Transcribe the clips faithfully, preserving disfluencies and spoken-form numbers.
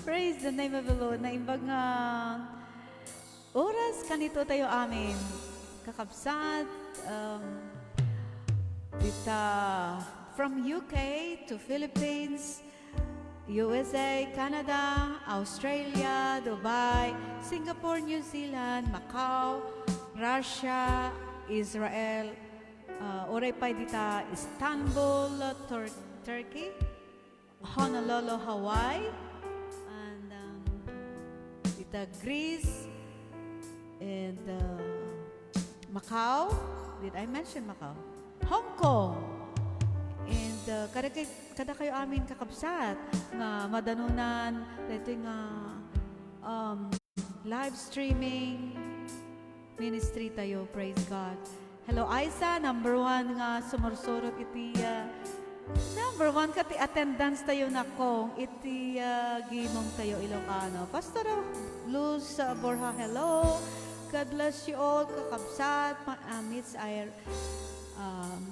Praise the name of the Lord. Naimbag nga oras kanito tayo amin. Kakabsat, um, dita from U K to Philippines, U S A, Canada, Australia, Dubai, Singapore, New Zealand, Macau, Russia, Israel, uh, uray pay dita Istanbul, Tur-, Turkey, Honolulu, Hawaii, and, um, dita Greece, and, uh, Macau. Did I mention Macau? Hong Kong. And, uh, kada kay-, kada kayo amin kakabsat nga madanunan, dito nga, um, live streaming ministry tayo. Praise God. Hello, Aisa, number one nga sumursurot iti, ah, number one ka ti attendance tayo, nako, iti, ah, gimong tayo, Ilocano. Pastor Luz, ah, Borja, hello. God bless you all, kakabsat, ma-, ah, Miss Air, um,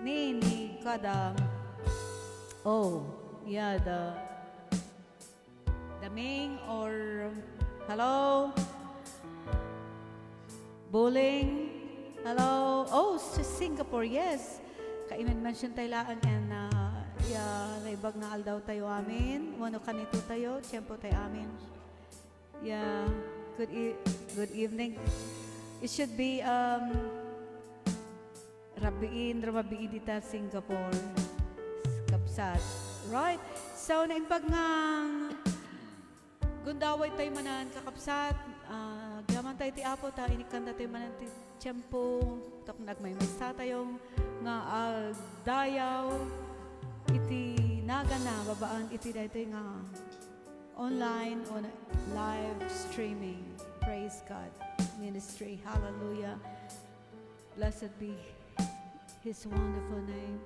Nini, kada, oh, yeah, the Daming or, hello? Bowling? Hello? Oh, sa Singapore, yes. Kaiman-mention tayo laang and, ah, ya, naimbag nga aldaw tayo amin. Wano kanito tayo, tiempo tayo amin. Yeah. Good e-, good evening. It should be, um, Rabiin, rumabii dita Singapore. Kabsat. Right. So, naimbag nga gundaway tayo manen, kakabsat. Ah, agyaman tayo ti Apo, ta inikkan tayo manen ti tiempo. Tapno agmaymaysa tayo nga agdayaw iti naganna, babaen iti daytoy nga online on live streaming. Praise God. Ministry. Hallelujah. Blessed be His wonderful name.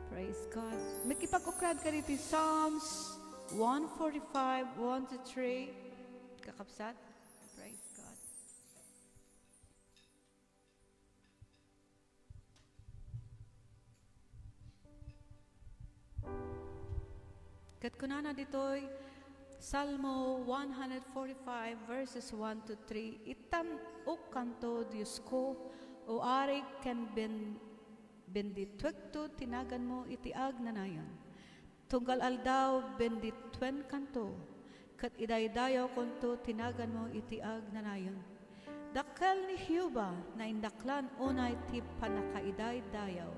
Praise God. Makipag-ukrad ka diti Psalms one forty-five, one to three. Kakabsat. Praise God. Ket kunana ditoy, Salmo one hundred forty-five, verses one to three, "Itan-okkanto, Diosko, o Ari, ken ben-, bendituekto ti naganmo iti agnanayon." Tunggal aldaw, bendituenkanto, ket idaydayawkonto ti naganmo iti agnanayon. Dakkel ni Jehovah, naindaklan unay ti pannakaidaydayaw,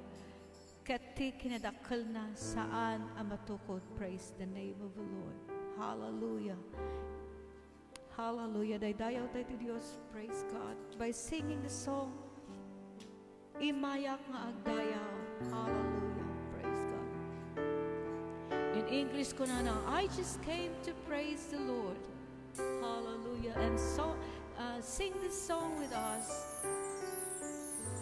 ket ti kinadakkelna saan a matukod. Praise the name of the Lord. Hallelujah. Hallelujah. Daydayaw tayo ti Dios. Praise God. By singing the song, "Immayak nga agdayaw." Hallelujah. Praise God. In English, kunana, "I just came to praise the Lord." Hallelujah. And so, uh, sing this song with us.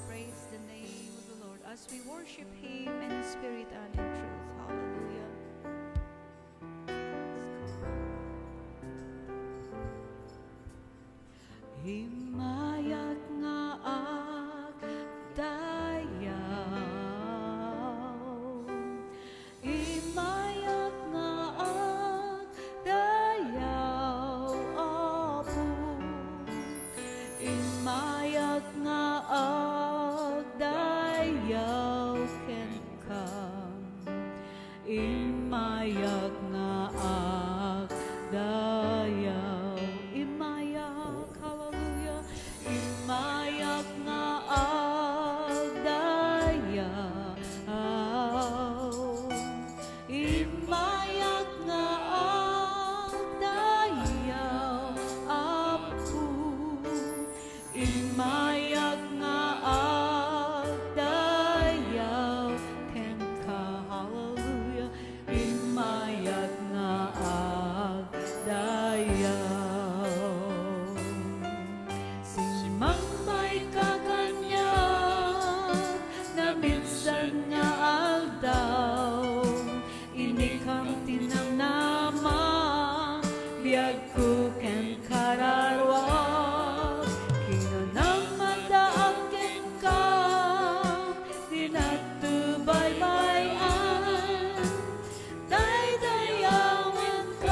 Praise the name of the Lord as we worship Him in spirit and in truth. Hallelujah. Immayak nga agdayaw, immayak nga agdayaw, Apo. Immayak nga agdayaw kenka. Immayak nga agdayaw. Immayak, hallelujah. Immayak nga agdayaw. Immayak nga agdayaw, Apo. Immayak nga agdayaw kenka, hallelujah. Immayak nga agdayaw. Simmangpayka kaniak, naminsan nga aldaw. Inikam ti namnama, biagko ken kararuak. Kinunam, addaak kenka, dinak to baybay-an. Daydayawenka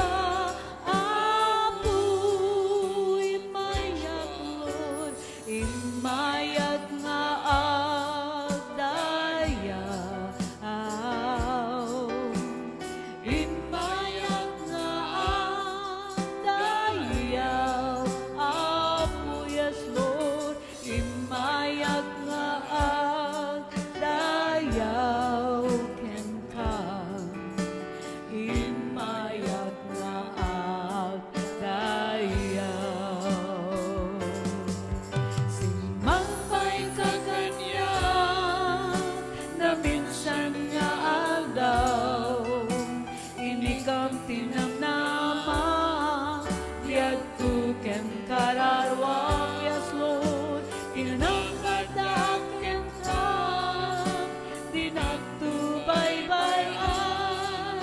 Kararuam, yes, Lord, kinunam adda kenka, dinak to baybay-an,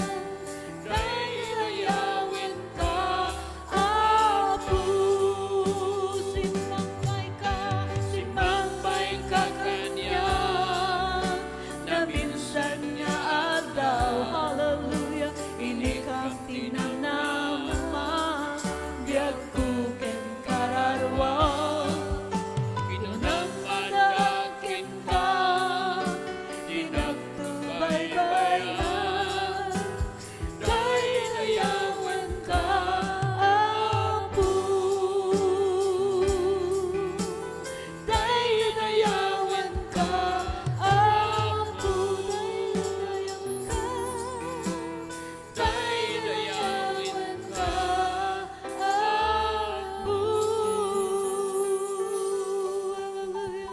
daydayawenka, Apo. Simmangbayka, simmangbayka kaniak, naminsan nga aldaw, hallelujah, inikam ti namnama, biagko ken kararuam. Kinunam adda kenka, dinak to baybay-an, daydayawenka, Apo. Daydayawenka, Apo, daydayawenka. Daydayawenka, Apo. Hallelujah.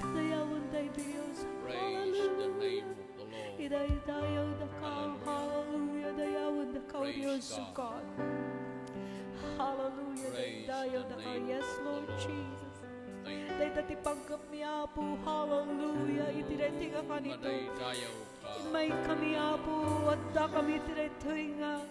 Dayawen tayo, Dios. Praise the name of the Lord. Idaydayaw daka. Hallelujah. Hallelujah. Dayawen daka, O Dios, O God. Hallelujah. Praise the name of the Lord. Daydayaw daka. Yes, Lord Jesus. Thank you. Dayta ti panggepmi, Apo. Hallelujah. Iti daytoy nga kanito. Madaydayaw. Immaykami, Apo, addakami iti daytoy nga,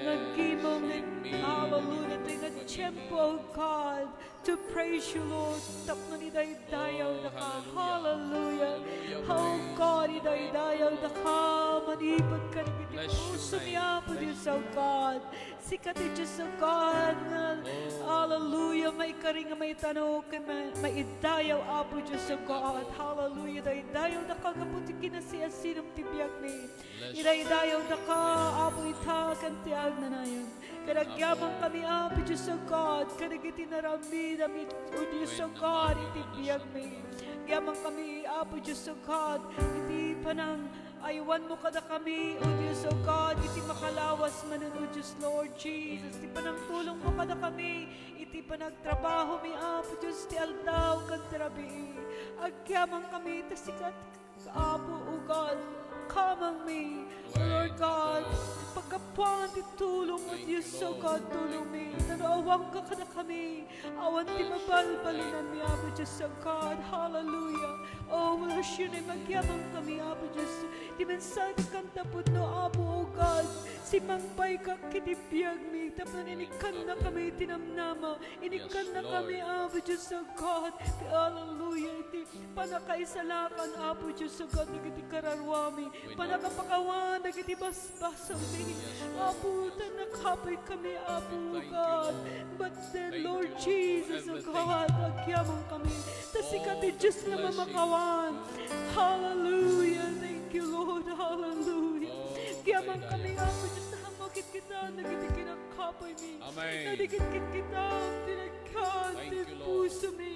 nga gimong, hallelujah, daytoy nga tiempo, O God, to praise you, Lord, tapno idaydayaw daka. Oh, hallelujah. Hallelujah. Hallelujah, praise the Lord. O God, idaydayaw daka, manipud kadagiti pusomi, Apo Dios, O God. Sika ti Dios, O God, nga, hallelujah, maikari nga maitano ken ma-, maidayaw, Apo Dios, O God. Hallelujah, daydayaw daka gapu ti kinasiasinom ti biagmi. Idaydayaw daka, Apo, ita ken ti agnanayon. Ket agyamankami, Apo Dios, O God, kadagiti naramidam, O Dios, O God, iti biagmi. Agyamankami, Apo Dios, O God, iti panang- aywanmo kadakami, O Dios, O God, iti makalawas manen, O Dios, Lord Jesus, ti panangtulongmo kadakami iti panagtrabahomi, Apo Dios, ti aldaw ken ti rabii. Agyamankami ta sika, Apo, O God, kamangmi, O Lord God, paggapuan ti tulong, O Dios, O God, tulongmi. Ta no awanka kadakami, awan ti mabalbalinanmi, Apo Dios a God. Hallelujah. Oh, bless your name. Agyamankami, Apo Dios. Ti mensahe ti kanta pudno, Apo, oh God. Simmangbayka iti biagmi. Tapno inikkannakami iti namnama. Inikkannakami, Apo Dios a God. Hallelujah. Iti pannakaisalakan, Apo Dios a God, dagiti kararuami. Pannakapakawan dagiti basbasami. Apo, ta nakapuy kami, Apo God. But then, Lord Jesus, O God, agyamankami. Ta sika ti Dios nga mamakawan. Hallelujah. Thank you, Lord. Hallelujah. Agyamankami, Apo Dios, ta ammok kitkitan dagiti kinakapuymi. Amen. Dagiti kitkitan ti nagkan ti pusomi.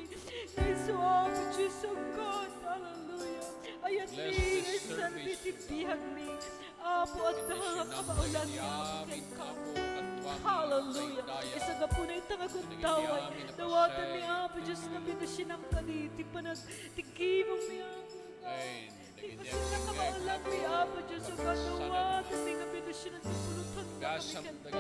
Isu, Apo Dios, O God. Hallelujah. Ayatmi, iserbi ti biagmi. Apo, adda nga kabaelanmi, Apo, kenka. Hallelujah. Isu gapuna ita nga gundaway. Dawatenmi, Apo Dios, nga bendisionam kadi ti panag-, ti gimongmi, Apo. Ti panagkabaelanmi, Apo Dios, O God, dawatenmi nga bendisionam ti pulutan nga kami kenka.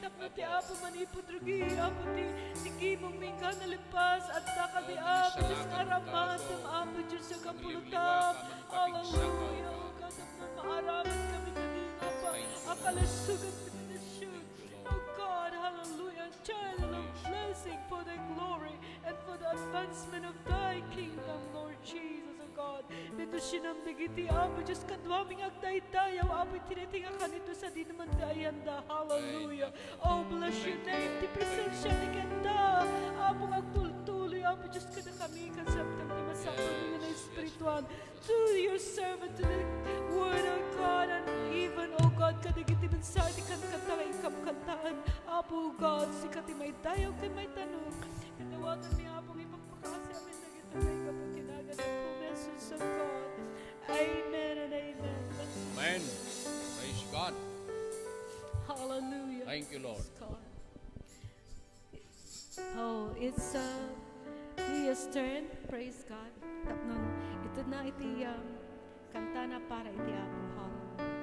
Tapno ti Apo manipud rugi, Apo, ti, ti gimongmi nga nalpas, adda kadi, Apo Dios, nga aramatem, Apo Dios, a kapulutam. Hallelujah, O God, tapno maaraman kami kadi, Apo, a kalusogan ti bendision. O God, hallelujah, channel of blessing for thy glory and for the advancement of thy kingdom, Lord Jesus, O God. Bendisionam dagiti, Apo Dios, kaduami nga agdaydayaw, Apo, iti daytoy nga kanito sadino man ti ayanda. Hallelujah. Oh, bless your name. Ti presensiam kaniak, Apo, nga agtultuloy, Apo Dios, kadakami, ken sabtem ti masapul nga naespirituan. To your servant, to the word of God, and even, O God, kadagiti mensahe ti kankanta nga inkam kantaen. Apo, O God, sika ti maidayaw ken maitano. Dawatenmi, Apo, nga ipakpakaasim amin dagitoy gapu ti nagan ni Apo Jesus, O God. Amen and amen. Amen. Praise God. Hallelujah. Thank you, Lord. Praise God. Oh, it's, uh, Leah's turn. Praise God. Tapno itedna iti, um, kantana para iti Apo. Hallelujah.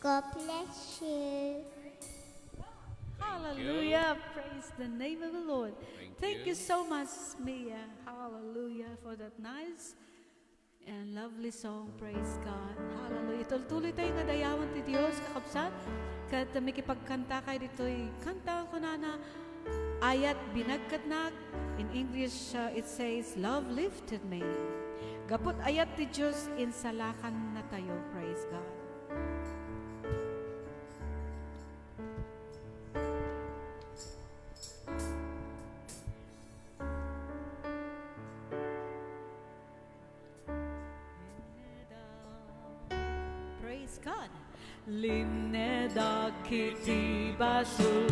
God bless you. Hallelujah. Praise the name of the Lord. Thank you so much, Mia. Hallelujah for that nice and lovely song. Praise God. Hallelujah. Itultuloy tayo nga dayawan ti Dios, kakabsat. Ket makipagkanta kayo ditoy kanta kunana, "Ayat binagkatnak." In English, uh, it says, "Love lifted me." Gaput ayat ti Dios, insalakan natayo. Praise God. Praise God. Limnedak iti basol,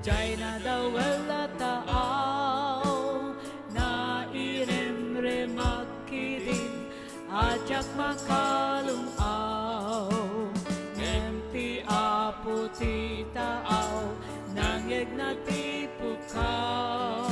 jay nadawel a taaw, nairemremak idin a diak makalung-aw. Ngem ti Apo ti taaw, nangngegna ti pukaw.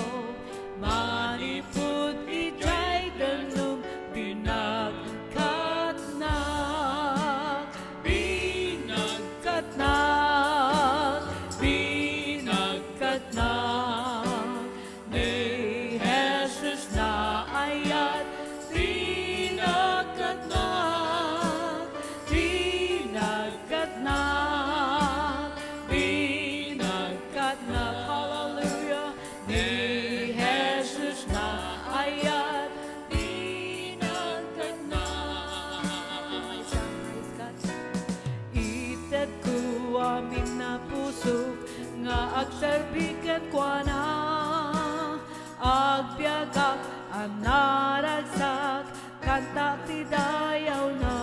Manipud idiay danum, binagkatnak, binagkatnak, binagkatnak. Ni Jesus nga ayat, binagkatnak, binagkatnak, binagkatnak. Hallelujah. Ni Jesus nga ayat, binagkatnak. Itedko amin a pusok nga agserbi kenkuana. Agbiagak a naragsak, kantaak ti dayawna.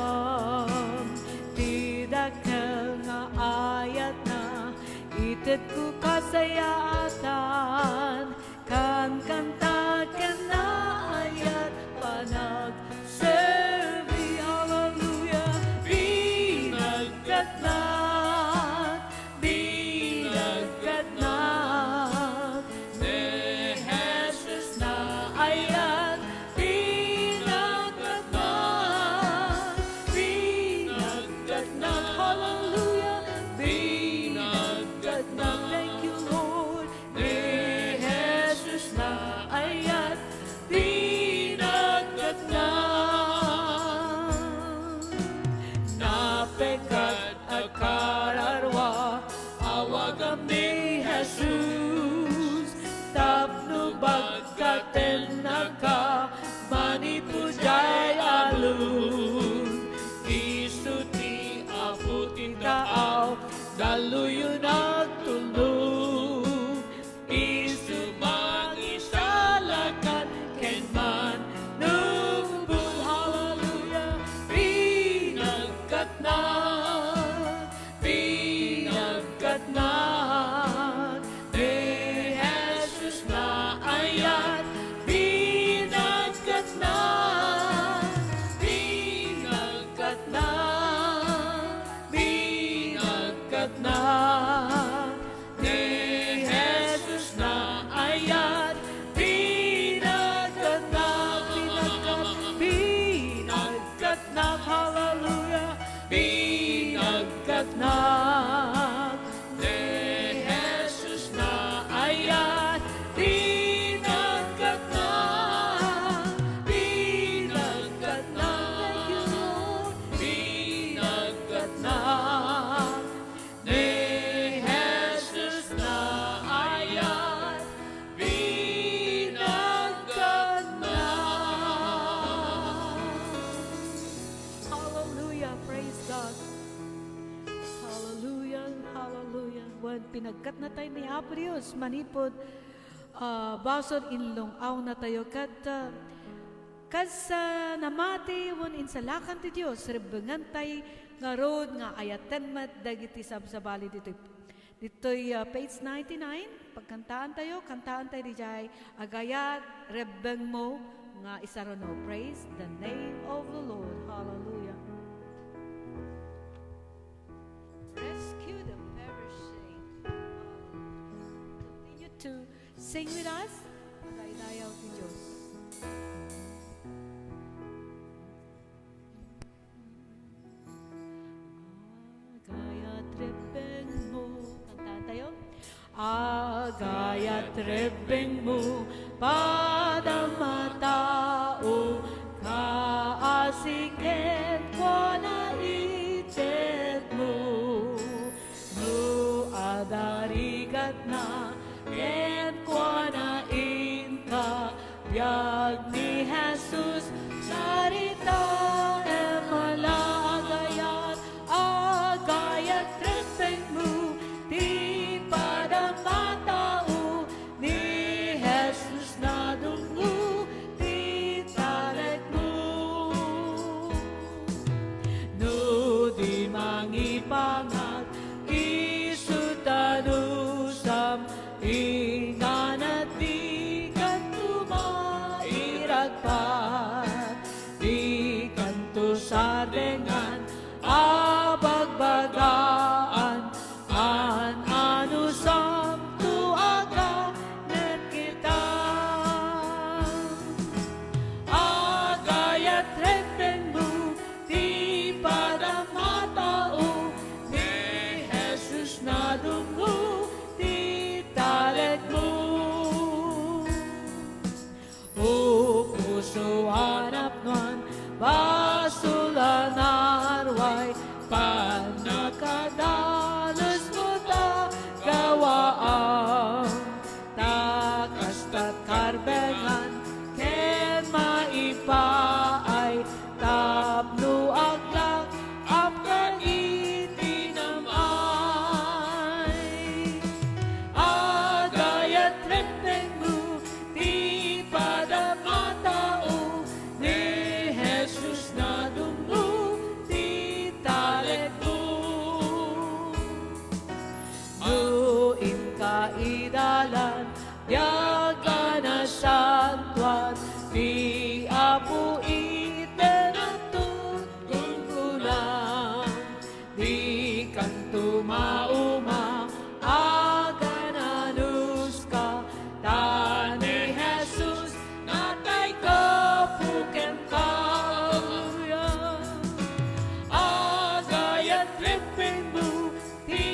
Ti dakkel nga ayatna, itedko kasayaatan. Kankanta ken naayat, panagserbi. Hallelujah. Binagkatnak, binagkatnak, ni Jesus nga ayat, binagkatnak, binagkatnak. Hallelujah. Binagkatnak. Thank you, Lord. Ni Jesus nga ayat, binagkatnak. Napekat a kararua, awagam ni Jesus, tapno bagkatennaka manipud diay alun. Isu ti Apo ti taaw, dalluyon agtulnog. Isu mangisalakan ken mannubbot. Hallelujah. Binagkatnak, binagkatnak, ni Jesus nga ayat. Binagkatnak, binagkatnak, binagkatnak. Ni Jesus nga ayat, binagkatnak, binagkatnak, binagkatnak, hallelujah, binagkatnak. Ni Jesus nga ayat, binagkatnak, binagkatnak, thank you, Lord, binagkatnak. Ni Jesus nga ayat, binagkatnak. Hallelujah. Praise God. Hallelujah. Hallelujah. Wen, pinagkatnatayo ni Apo Dios manipud, ah, basol inlung-awnatayo ket, ah, kas, ah, namati wen insalakan ti Dios, rebbengentay ngarud nga ayaten met dagiti sabsabali ditoy, ditoy, ah, page ninety-nine. Pagkantaantayo, kantaantayo diay agayat, rebbengmo nga isaruno. Praise the name of the Lord. Hallelujah. Rescue the perishing. Continue to sing with us. Madaydayaw ti Dios. Ket rebbengmo, padam a tao, kaasi kenkuana itedmo. No adda rigatna kenkuana inka, biag ni Jesus, saritaem la a gayat, a gayat rebbengmo, ti padam a tao, ni Jesus nadunggo ti talekmo. No di mangipangat isu ta dusam, inganan dikanto mairagpat, dikanto sardengan a bagbagaan, an-anusanto a kanen kita. Agayat rebbengmo, ti padam a tao, ni Jesus nadunggo ti talekmo. O puso a napnoan, basol a narway, pannakadalus mo ta gawaan. Ta kasta't karbengan ken maipaay, tapno aglak-apkan iti nam-ay. Agayat rebbengmo, ti padam a tao, ni Jesus nadunggo ti talekmo. No inka idalan, biag a nasantoan, ti Apo iten a tutgongko lang. Dikanto mauma, agan-anuska, ta ni Jesus natay gapu kenka. Agayat rebbengmo, ti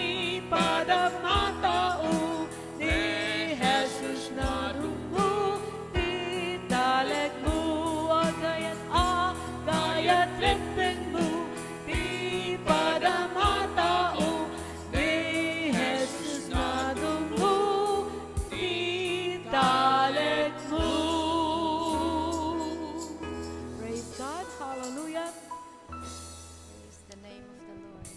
padam a tao, ni Jesus nadunggo ti talekmo. Agayat, agayat rebbengmo, ti padam a tao, ni Jesus nadunggo ti talekmo. Praise God. Hallelujah. Praise the name of the Lord.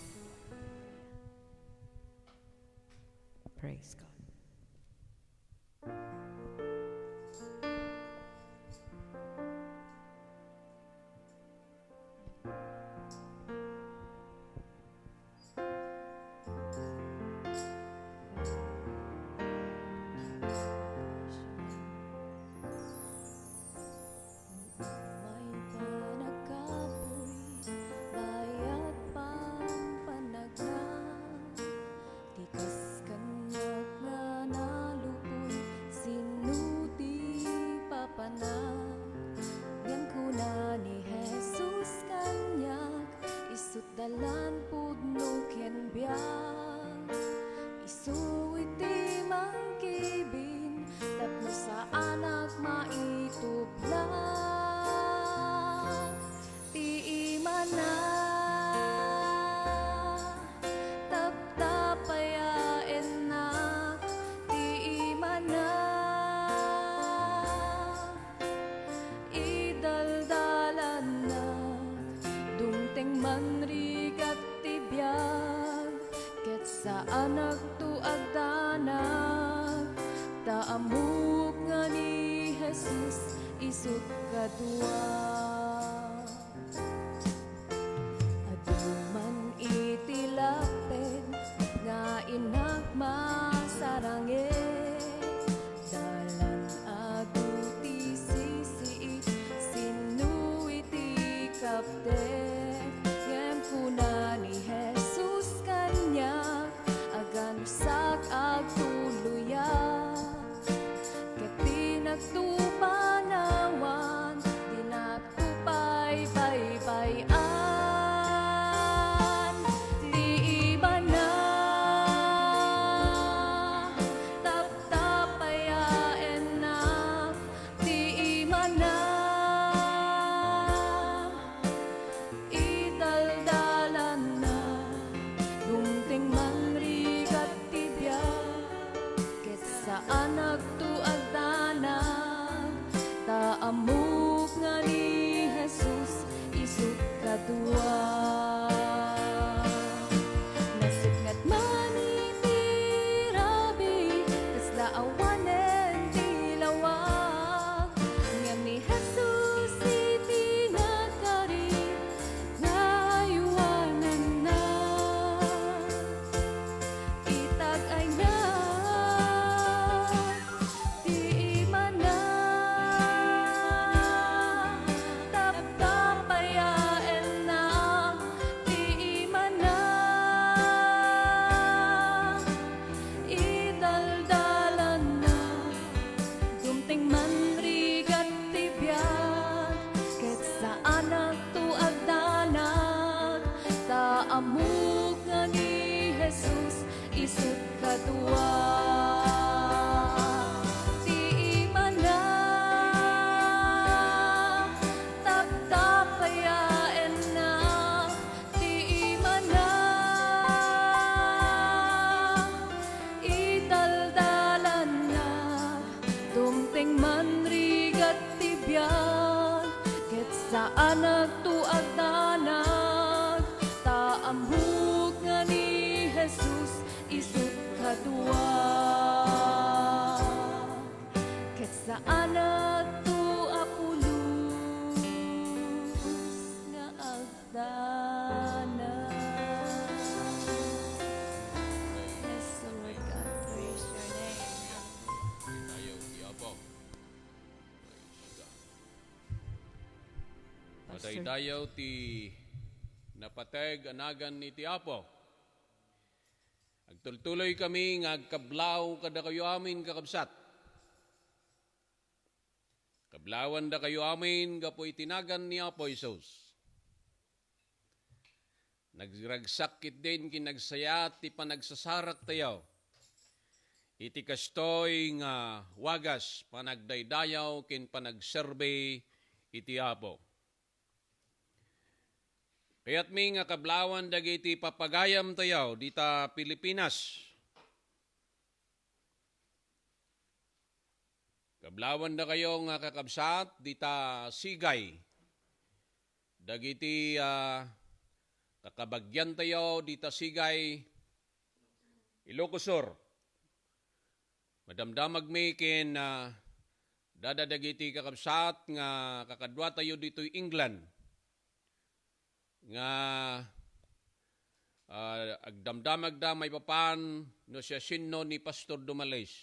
Praise God. Umay panagkapuy, bayat pang panagna. Ti kas kaniak nga nalupoy, sinno ti papanak? Ngem kuna ni Jesus kaniak, isu't dalan, pudno ken biag. Isuy ti mangkibin tapno saanak maitublang ti imana. Taptapayaennak ti imana. Idaldalannak, dumteng man rigat ti biag, ket saanakto agdanag, ta ammok nga ni Jesus isu't kadua. Adu man iti lapped nga innak masaranged, dalan adu ti sisiit, sinno iti kapdek. Ngem kuna ni Jesus kaniak, aganusak agtuloyak, ket dinakto panawan, dinak to paypaypayan ti imana. Tap- Kadua ti imana, taptapayaenna ti imana, italdalanna, dumteng man rigat ti biag, ket saanak to agdanag, ta ammok nga ni Jesus isut kadua, ket saanak to a pulos nga agdanag. Yes, Lord God, praise your name. Tayo, ti Apo. Praise God. Pastor. Madaydayaw ti napateg a nagan ni ti Apo. Agtultuloy kami nga agkablaw kadakayo amin, kakabsat. Kablawandakayo amin gapu iti nagan ni Apo Jesus. Nagragsak ketdin ken nagsayaat ti panagsasaraktayo iti kastoy nga wagas panagdaydayaw ken panagserbi iti Apo. Kayatmi nga kablawan dagiti papagayamtayo dita Pilipinas. Kablawandakayo nga kakabsat dita Sigay. Dagiti, ah, kakabagiantayo dita Sigay, Ilocos Sur. Madamdamagmi ken, ah, dada dagiti kakabsat nga kakaduatayo ditoy England nga, ah, agdamdamagda maipapan no siasino ni Pastor Dumalis.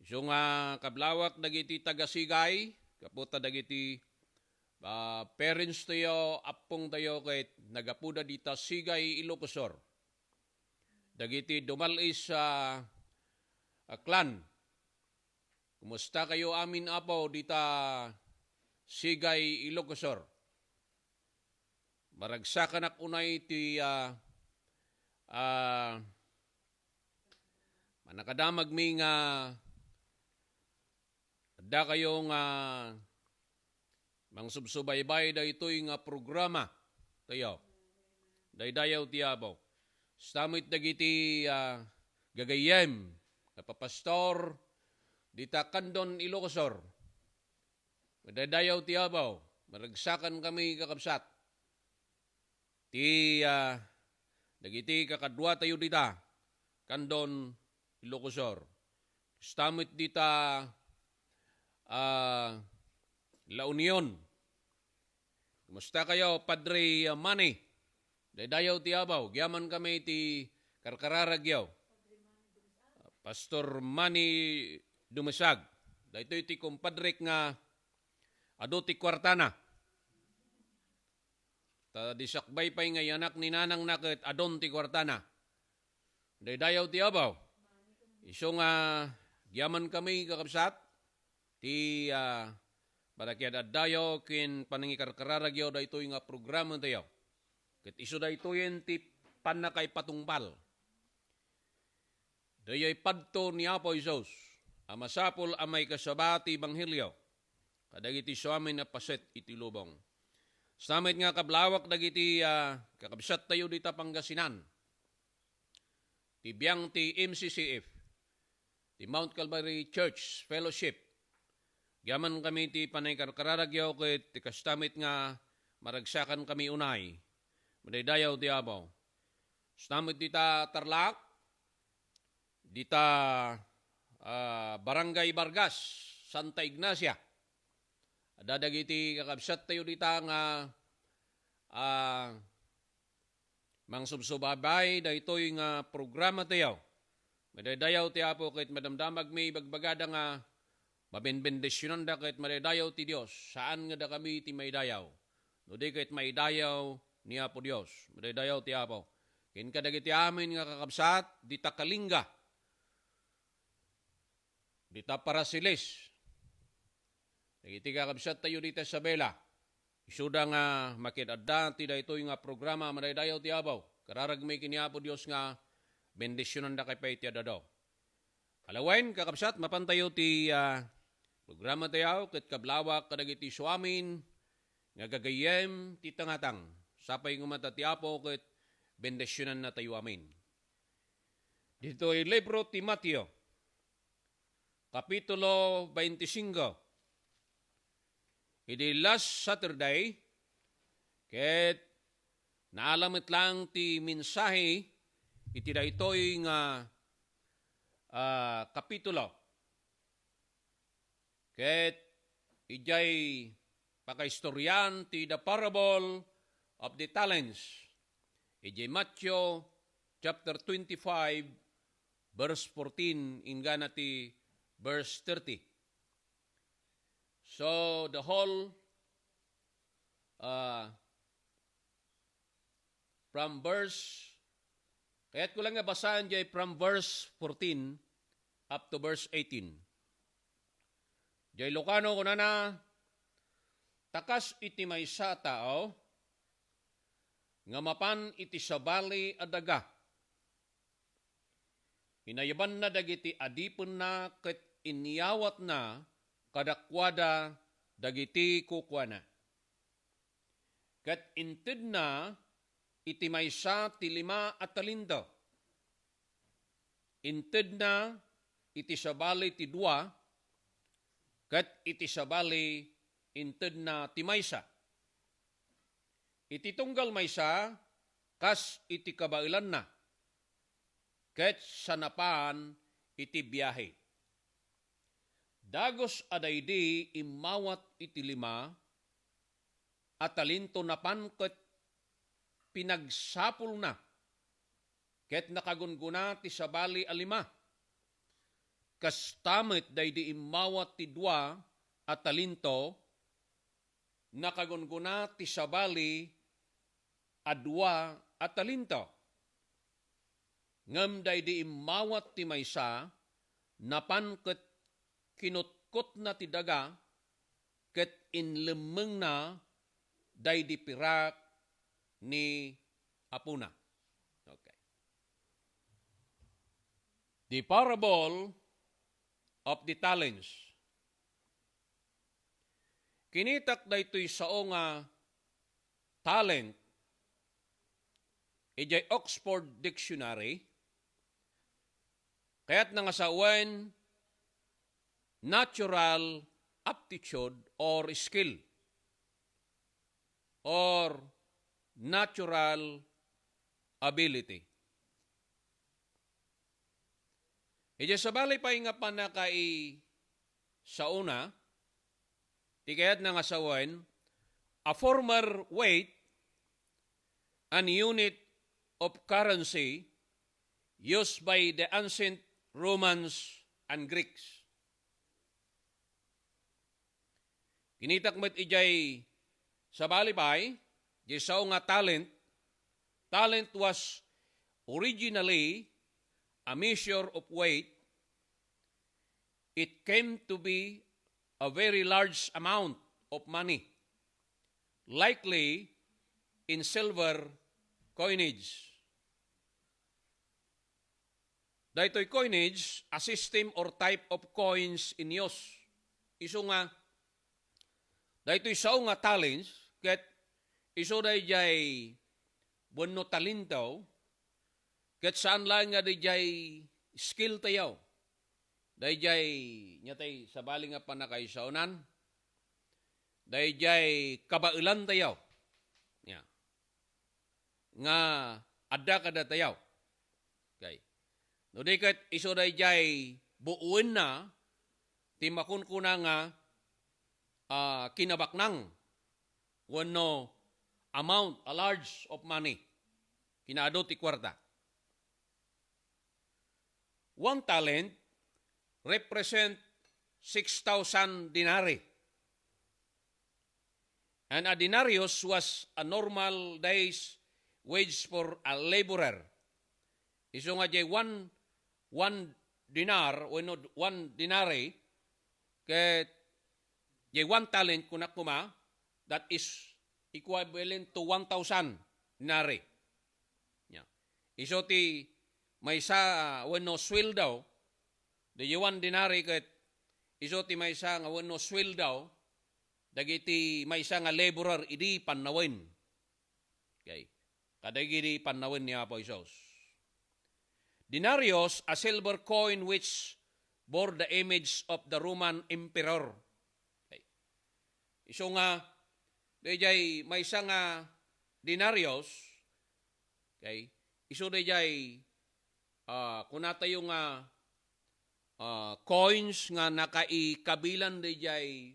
Isu nga kablawak dagiti taga Sigay, gapu ta dagiti, ah, parents tayo, appong tayo ket nagapuda dita Sigay, Ilocos Sur. Dagiti Dumalis a, a clan. Kumusta kayo amin, Apo, dita Sigay, Ilocos Sur? Maragsakanak unay ti, ah, ah, manakadamagmi nga adda kayo nga mangsubsubaybay daytoy nga programa tayo. Daydayaw ti Apo. Kasta met dagiti, ah, gagayyem nga papastor dita Candon, Ilocos Sur. Madaydayaw ti Apo. Maragsakan kami, kakabsat. Ti, ah, dagiti kakaduatayo dita, Candon, Ilocos Sur. Kasta met dita, ah, La Union. Kumusta kayo, Padre Manny? Daydayaw ti Apo. Agyaman kami ti karkararagyo. Pastor Manny Dumasag. Daytoy ti kumpadrek nga adu ti kuartana. Ta di sakbay pay nga yanak ni nanangna ket adun ti kuartana. Daydayaw ti Apo. Isu nga agyaman kami, kakabsat, ti, ah, panakiad-addayo ken panangikarkararagyo daytoy nga programatayo. Ket isu daytoyen ti pannakaipatungpal. Dayay padto ni Apo Jesus a masapul a maikasaba ti ebanghelio kadagiti isuamin a paset iti lubong. Kasta met nga kablawak dagiti, ah, kakabsattayo dita Pangasinan, ti biang ti M C C F, ti Mount Calvary Church Fellowship. Agyaman kami ti panangikarkararagyo ket ti kasta met nga maragsakan kami unay. Madaydayaw ti Apo. Kasta met dita Tarlac, dita, ah, Barangay Vargas, Santa Ignacia. Adda dagiti kakabsattayo dita nga, ah, mangsubsubabay daytoy nga programatayo. Madaydayaw ti Apo ket madamdamagmi ibagbagada nga mabenbendisionanda ket madaydayaw ti Dios. Saan nga dakami ti maidayaw. No di ket maidayaw ni Apo Dios. Madaydayaw ti Apo. Ken kadagiti amin nga kakabsat, dita Kalinga, dita Paraceles, dagiti kakabsattayo dita Isabela, isuda nga makiad-adda ti daytoy nga programa, madaydayaw ti Apo. Kararagmi ken ni Apo Dios nga bendisionandakay pay ti ad-adu. Ala wen, kakabsat, mapantayo ti, ah, programa tayo, ket kablawak kadagiti isuamin nga gagayyem ti tangatang. Sapay nga umata ti Apo ket bendisionannatayo amin. Ditoy libro ti Mateo, Kapitulo twenty-five. Idi last Saturday, ket naala met laeng ti mensahe iti daytoy nga, ah, kapitulo. Ket idiay pakaistorian ti The Parable of the Talents, idiay Mateo chapter twenty-five, verse fourteen, inggana ti verse thirty. So, the whole, uh, from verse, kayatko lang nga basaen jay from verse fourteen up to verse eighteen. Jay Lucano kunana, "Ta kas iti maysa a tao nga mapan iti sabali a daga, inayabanna dagiti adipenna ket inyawatna kadakuada dagiti kukuana. Ket intedna iti maysa ti lima a talento. Intedna iti sabali ti dua, ket iti sabali intedna ti maysa. Iti tunggal maysa, kas iti kabaelanna, ket sanapan iti biahe. Dagus a daydi immawat iti lima a talento napan ket pinagsapulna, ket nakagunggona ti sabali a lima. Kasta met daydi immawat ti dua a talento, nakagunggona ti sabali a dua a talento. Ngem daydi immawat ti maysa, napan ket kinutkotna ti daga, ket inlemmengna daydi pirak ni apona." Okay. The Parable of the Talents. Kinitak daytoy sao nga talent idiay Oxford Dictionary, kayatna nga sawen, natural aptitude or skill or natural ability. Idiay sabali pay nga pannakaisaona, ti kayatna nga sawen, a former weight and unit of currency used by the ancient Romans and Greeks. Kinitak met idiay sabali pay, idiay sao nga talent. Talent was originally a measure of weight. It came to be a very large amount of money, likely in silver coinage. Daytoy coinage, a system or type of coins in use. Isu nga, daytoy sao nga talents, ket isu dayjay wenno talento, ket saan laeng nga dayjay skill tayo. Dayjay, nia tay sabali nga pannakaisaonan, dayjay kabaelan tayo. Nia. Nga adda kadatayo. Okay. No di ket isu dayjay buoenna ti makunkuna nga, ah, kinabaknang wenno amount, a large of money. Kinaadu ti kuarta. One talent represent six thousand denarii. And a denarius was a normal day's wage for a laborer. Isu nga jay one, one denar, wenno one denarii, ket jay one talent, kunak koma, that is equivalent to one thousand denarii. Nia. Isu ti maysa wenno sueldo, daydi one denari ket isu ti maysa nga wenno sueldo dagiti maysa nga laborer idi pannawen. Okay. Kadagidi pannawen ni Apo Jesus. Denarius, a silver coin which bore the image of the Roman emperor. Okay. Isu nga, dayjay maysa nga denarius, okay, isu dayjay, ah, kunatayo nga, ah, coins nga nakaikabilan dayjay,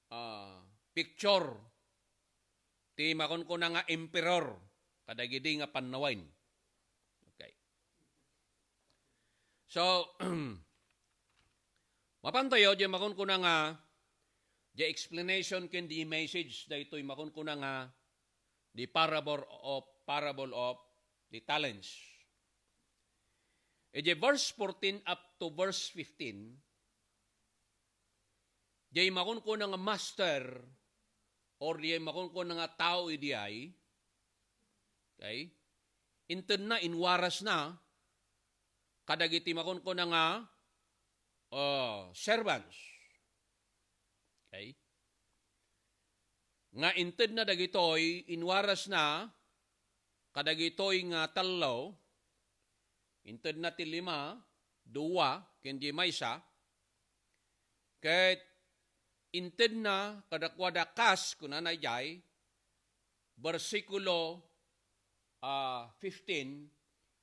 ah, picture ti makunkuna nga emperor kadagidi nga pannawen. Okay. So, mapantayo, di makunkuna nga, di explanation ken di message, daytoy makunkuna nga, the parable of, parable of the talents. Iti verse fourteen up to verse fifteen, di makunkuna nga master, or di makunkuna nga tao idi ay, okay? Intedna, inwarasna kadagiti makunkuna nga, uh, servants. Okay? Nga intedna dagitoy, inwarasna kadagitoy nga tallo, intedna ti lima, dua, ken di maysa, ket intedna kadakuada kas, kunana idiay, bersikulo, ah, fifteen,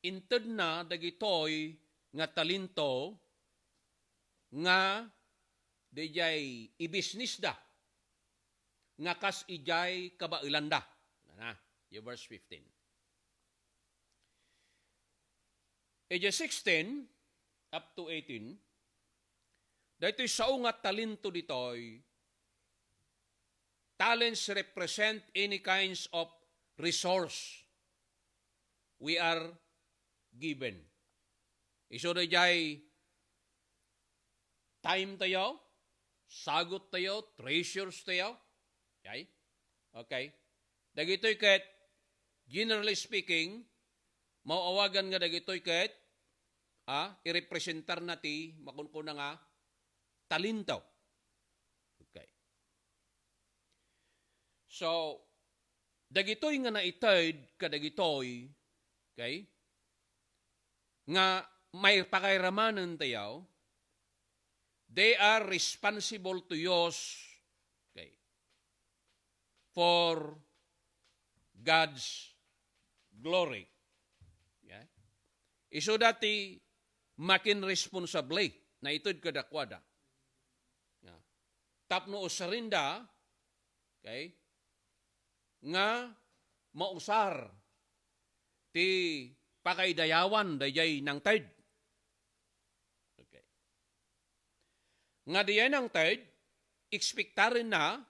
intedna dagitoy nga talento nga dayjay ibisnisda nga kas idiay kabaelanda. Nana, di verse fifteen. Idiay sixteen up to eighteen, daytoy sao nga talento ditoy, talents represent any kinds of resource we are given. Isu dayjay time tayo, sagot tayo, treasures tayo. Okay? Okay. Dagitoy ket, generally speaking, maawagan nga dagitoy ket, ah, irepresentarna ti makunkuna nga talento. Okay. So, dagitoy nga naited kadagitoy, okay, nga maipakairamanen tayo, they are responsible to use, okay, for God's glory. Yeah? Isuda ti makin responsable, naited kadakuada. Yeah. Tapno usarenda, okay, nga mausar ti pakaidayawan dayjay nangted. Okay. Nga dayjay nangted, ekspektarenna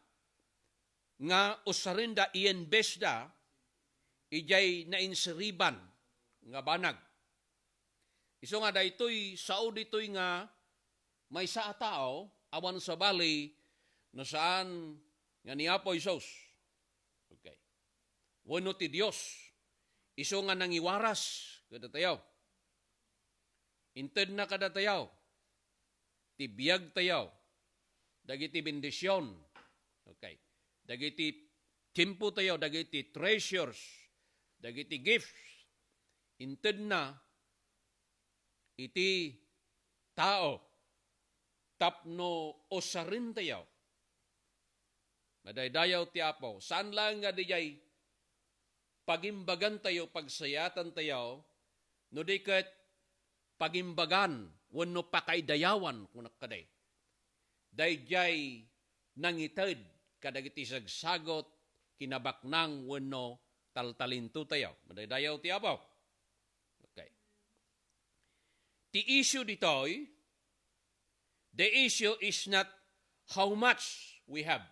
nga usarenda, i-investda idiay nainsiriban nga banag. Isu nga daytoy, sao ditoy nga maysa a tao, awan sabali no saan nga ni Apo Jesus. Okay. Wenno ti Dios. Isu nga nangiwaras kadatayo. Intedna kadatayo ti biagtayo, dagiti bendision. Okay. Dagiti tiempotayo, dagiti treasures, dagiti gifts. Intedna iti tao tapno usarentayo. Madaydayaw ti Apo. Saan laeng nga dijay pagimbagantayo, pagsayaatantayo, no di ket pagimbagan wenno pakaidayawan, kunak kadi. Daydiay nangited kadagiti sagsagot, kinabaknang wenno taltalintotayo. Madaydayaw ti Apo. Okay. Ti issue ditoy, the issue is not how much we have,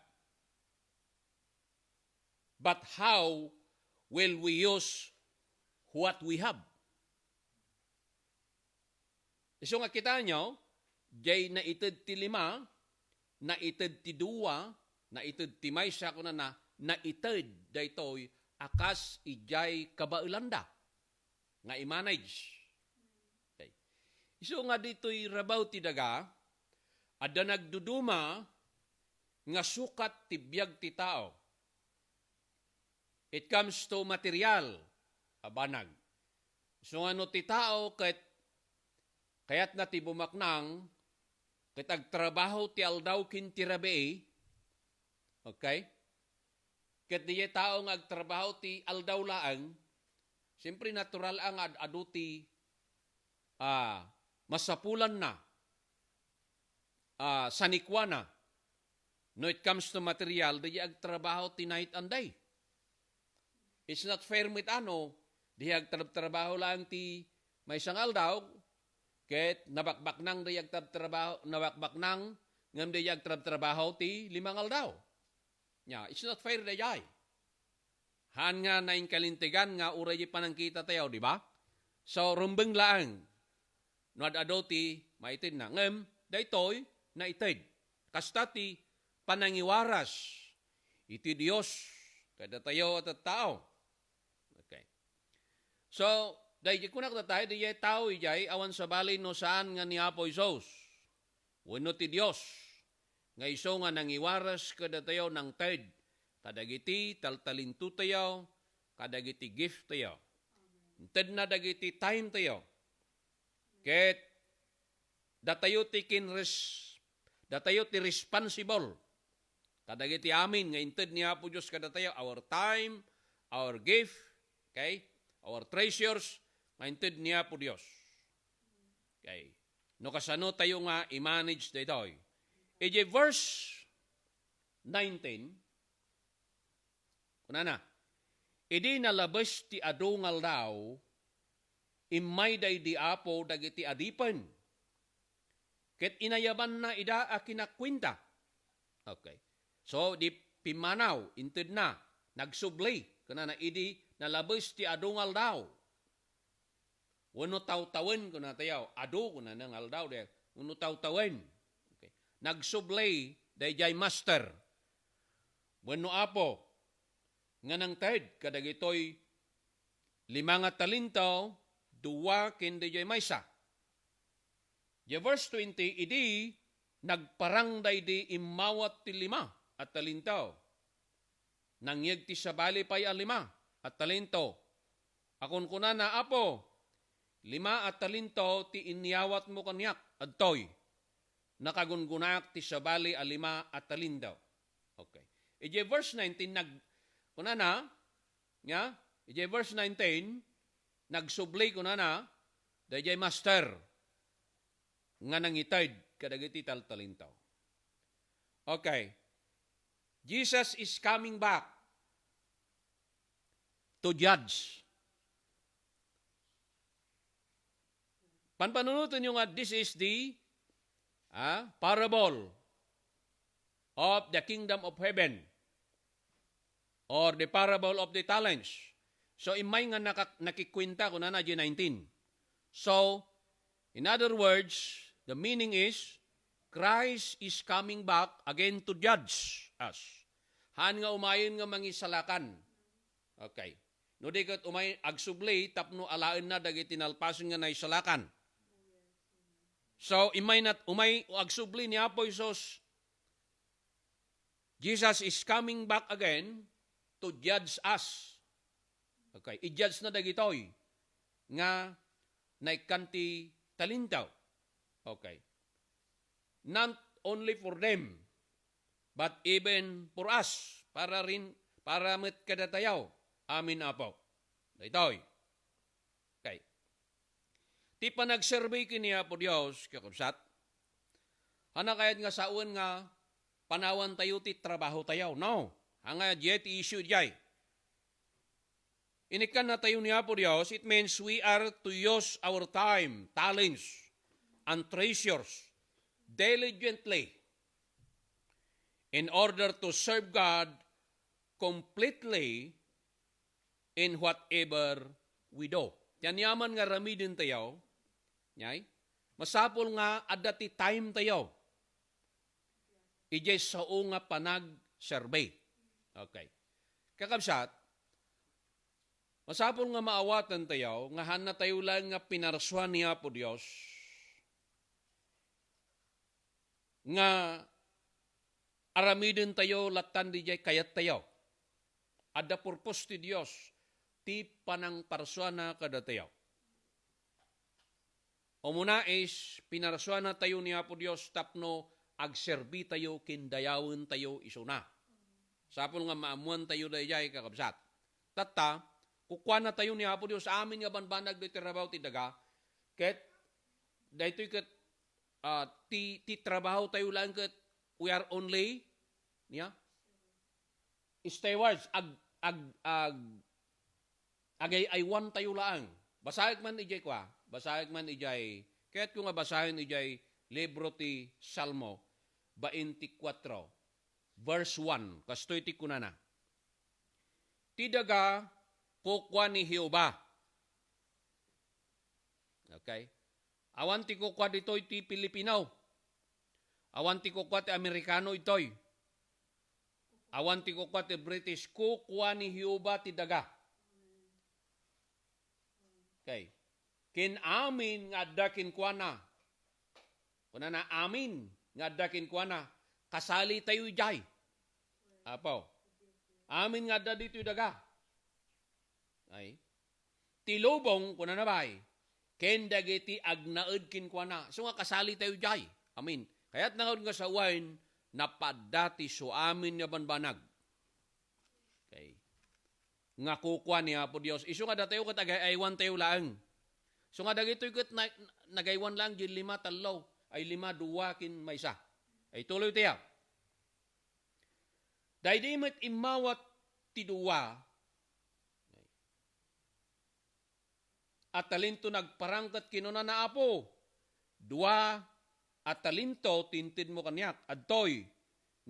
but how will we use what we have. Isu nga kitaenyo, jay naited ti lima, naited ti dua, naited ti maysa, kunana, naited daytoy a kas idiay kabaelanda nga i-manage. Isu nga ditoy rabaw ti daga, adda nagduduma nga sukat ti biag ti tao. It comes to material a banag. Isu nga no ti tao ket kayatna ti bumaknang, ket agtrabaho ti aldaw ken ti rabii, okay? Ket diay tao nga agtrabaho ti aldaw laeng, siyempre, natural a nga ad-adu ti, ah, masapulanna, ah, sanikuana. No it comes to material, diay agtrabaho ti night and day. It's not fair met a no, diay agtrabtrabaho laeng ti maysa nga aldaw, ket nabakbaknang diay agtrabtrabaho, nabakbaknang ngem diay agtrabtrabaho ti lima nga aldaw. Nya, it's not fair daydiay. Haan nga nainkalintegan nga uray di panangkita tayo, di ba? So, rumbeng laeng no ad-adu ti maitedna. Ngem, daytoy, naited. Kasta ti panangiwaras iti Dios kadatayo a tattao. Okay. So, daydi kunak tayo, diay tao idiay awan sabali no saan nga ni Apo Jesus wenno ti Dios nga isu nga nangiwaras kadatayo, nangted kadagiti taltalintotayo, kadagiti gift tayo. Intedna dagiti time tayo. Ket datayo ti kinres-, datayo ti responsible kadagiti amin nga inted ni Apo Dios kadatayo, our time, our gift, okay? Our treasures nga inted ni Apo Dios. Okay. No kasano tayo nga i-manage daytoy? Idiay verse nineteen, kunana, "Idi nalabes ti adu nga aldaw, immay daydi Apo dagiti adipen, ket inayabanna ida a kinakuenta." Okay. So, di pimmanaw, intedna, nagsubli, kunana, "Idi nalabes ti adu nga aldaw." Wenno tawtawen, kunatayo. Adu, kunana nga aldaw, di. Wenno tawtawen. Okay. Nagsubli daydiay master wenno apo nga nangted kadagitoy lima nga talento, dua ken daydiay maysa. Diay verse twenty, idi nagparang daydi immawat ti lima a talento, nangyeg ti sabali pay a lima a talento. A kunkunana, "Apo, lima a talento ti inyawatmo kaniak. Adtoy, nakagungunaak ti sabali a lima a talento." Okay. Idiay verse nineteen, nag-, kunana, nya, idiay verse nineteen, nagsubli, kunana, daydiay master nga nangited kadagiti taltalento. Okay. Jesus is coming back to judge. Panpanunotenyo nga this is the, ah, parable of the kingdom of heaven, or the parable of the talents. So, immay nga naka-, nakikuenta, kunana, diay nineteen. So, in other words, the meaning is, Christ is coming back again to judge us. Haan nga umayen nga mangisalakan. Okay. No di ket umay agsubli tapno alaenna dagiti nalpasen nga naisalakan. So, immay nat-, umay agsubli ni Apo Jesus, Jesus is coming back again to judge us. Okay, i-judge na dagitoy nga naikkan ti talento. Okay. Not only for them, but even for us, para rin, para met kadatayo. Amen, Apo. Daytoy. Okay. Ti panagserbi ken ni Apo Dios, kakabsat, haan a kayat nga sawen nga panawantayo ti trabahotayo. No. Haan nga diay ti issue diay. Inikkannatayo ni Apo Dios, it means we are to use our time, talents, and treasures diligently in order to serve God completely in whatever we do. Ti aniaman nga aramidentayo, ngay, masapul nga adda ti timetayo idiay sao nga panagserbi. Okay. Kakabsat, masapul nga maawatentayo nga haannatayo laeng nga pinarsua ni Apo Dios. nga aramidentayo lattan didiay kayattayo. Adda purpose ti Dios ti panangparsuana kadatayo. Umuna is pinarsuanatayo ni Apo Dios tapno agserbitayo ken dayawentayo isuna. Sapul nga maammoantayo daydiay, kakabsat. Tatta, kukuanatayo ni Apo Dios amin nga banbanag daytoy trabaho ti daga, ket daytoy ket, ah, ti, ti trabaho tayo laeng ket we are only, niya? Stewards, ag-, ag-, ag-, agay-aywan tayo laeng. Basaek man ijay kua, basaek man ijay, kayatko nga basaen ijay libro ti Salmo twenty-four, verse one. Kastoy ti kunana, "Ti daga kukua ni Jehovah." Okay? Awan ti kukua ditoy ti Filipino. Awan ti kukua ti Amerikano itoy. Awan ti kukua ti British. Kukua ni Jehovah ti daga. Okay. Ken amin nga adda kenkuana. Kunana, amin nga adda kenkuana, kasali tayo idiay. Apo. Amin nga adda ditoy daga. Ay. Ti lubong, kunana bay, ken dagiti agnaed kenkuana. So nga kasali tayo diay. Amen. Kayat na nga sawen, napadda ti suamin nga banbanag. Okay. Nga kukua ni Apo Dios. Isu nga datayo ket agay-aywan tayo laeng. So nga dagitoy ket na-, nagaywan laeng di lima, tallo, ay lima, dua, ken maysa. Ay tuloy tayo. Daydi met immawat ti dua a talento nagparang ket kinunana, "Apo, dua a talento ti intedmo kaniak. Adtoy,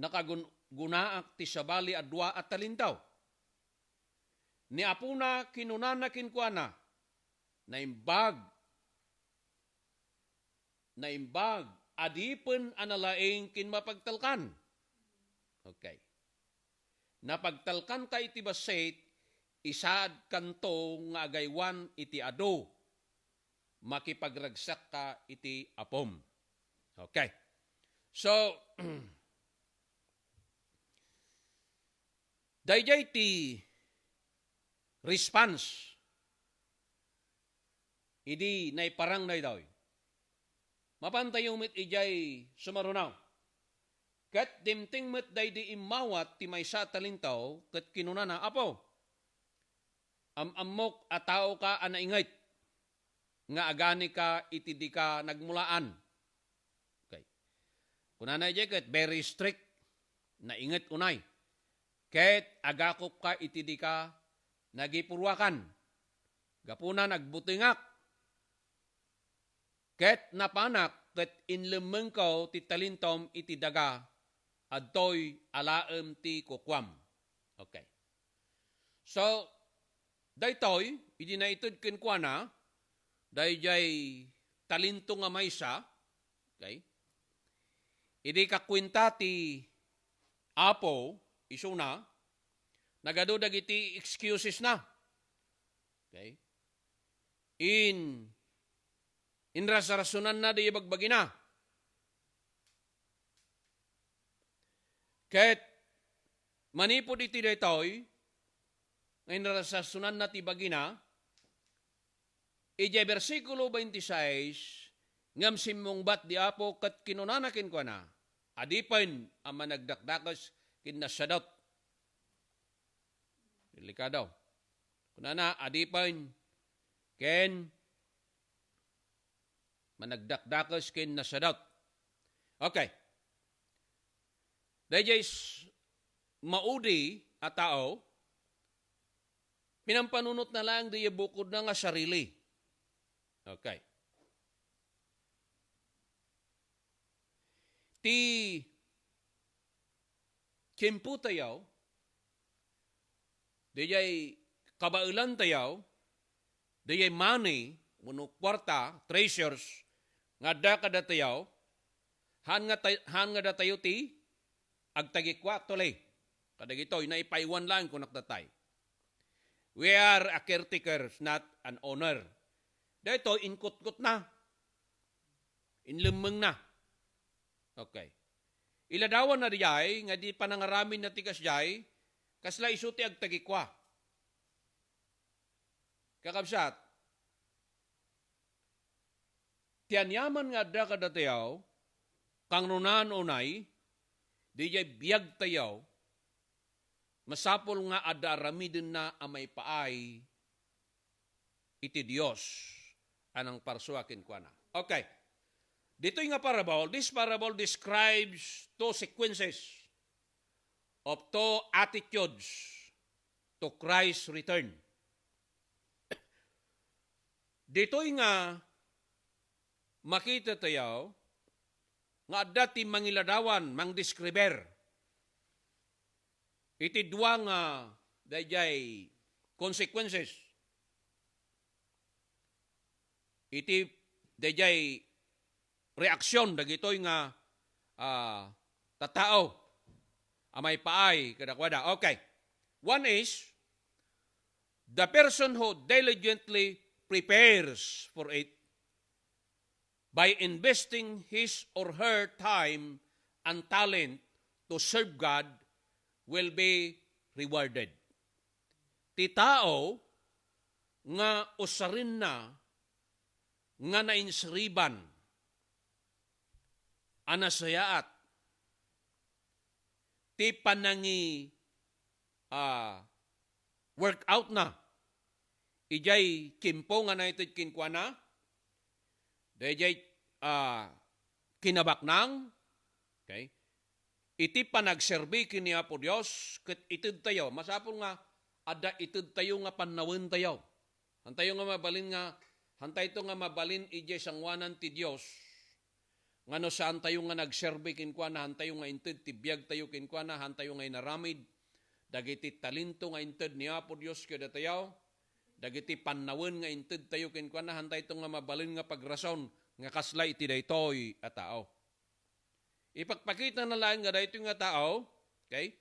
nakagun-, gunaak ti sabali a dua a talento." Ni apona kinunana kenkuana, "Naimbag." Naimbag, adipen a nalaing ken mapagtalkan. Okay. Napagtalkanka iti bassit, isaadkanto nga agaywan iti adu. Makipagragsakka iti apom. Okay. So, daydiay ti response idi naiparang daytoy. Mapantayo met idiay sumaruno. Ket dimteng met daydi immawat ti maysa a talento, ket kinunana, "Apo, am-ammok a taoka a nainget, nga aganika iti dika nagmulaan." Okay. Kunana idiay ket very strict, nainget unay. "Ket agakupka iti dika nagipuruakan. Gapuna nagbutengak. Ket napanak ket inlemmengko ti talentom iti daga, adtoy alaem ti kukuam." Okay. So, daytoy, idi naited kenkuana, daydiay talento nga maysa, okay? Idi kakuenta ti apo, isuna, nagadu dagiti excuses na. Okay? In, inrasrasunanna di bagbagina. Ket manipud iti daytoy, nga inrasrasunanna ti bagina, idiay bersikulo twenty-six, ngem simmungbat di Apo ket kinunana kenkuana, "Adipen a managdakdakes ken nasadut." Delikado. Kunana, "Adipen ken managdakdakes ken nasadut." Okay. Daydiay s-, maudi a tao, pinampanunotna laeng daydiay bukodna nga sarili. Okay. Ti tiempo tayo, daydiay kabaelan tayo, daydiay money, wenno kuarta, treasures, nga adda kadatayo, haan nga tay-, haan nga datayo ti agtagikua, actually. Kadagitoy, naipaiwan laeng kunak datay. We are a caretaker, not an owner. Daytoy, inkutkot na. Inlemmeng na. Okay. Iladawanna daydiay nga idi panangaraminna ti kasdiay, kasla isu ti agtagikua. Kakabsat, ti aniaman nga adda kadatayo, kangrunaan unay, daydiay biagtayo, masapul nga adda aramidenna a maipaay iti Dios a nangparsua kenkuana. Okay. Ditoy nga parable, this parable describes two sequences of two attitudes to Christ's return. Ditoy nga makita tayo nga adda ti mangiladawan, mangdeskriber iti dua nga daydiay consequences, iti daydiay reaksyon dagitoy nga, ah, tattao a maipaay kadakuada. Okay. One is the person who diligently prepares for it by investing his or her time and talent to serve God will be rewarded. Ti tao nga usarenna nga nainsiriban a nasayaat ti panangi, ah, workout na idiay tiempo nga naited kenkuana, daydiay, ah, kinabaknang, okay? Iti panagserbi ken ni Apo Dios, ket itedtayo. Masapul nga adda itedtayo nga pannawentayo. Hantayo nga mabalin nga, hantayto nga mabalin idiay sangoanan ti Dios. Nga no saantayo nga nagserbi kenkuana, hantayo nga inted ti biagtayo kenkuana, hantayo nga inaramid dagiti talento nga inted ni Apo Dios kadatayo, dagiti pannawen nga intedtayo kenkuana, hantayto nga mabalin nga pagrason nga kasla iti daytoy a tao. Ipakpakitana laeng nga daytoy nga tao, okay?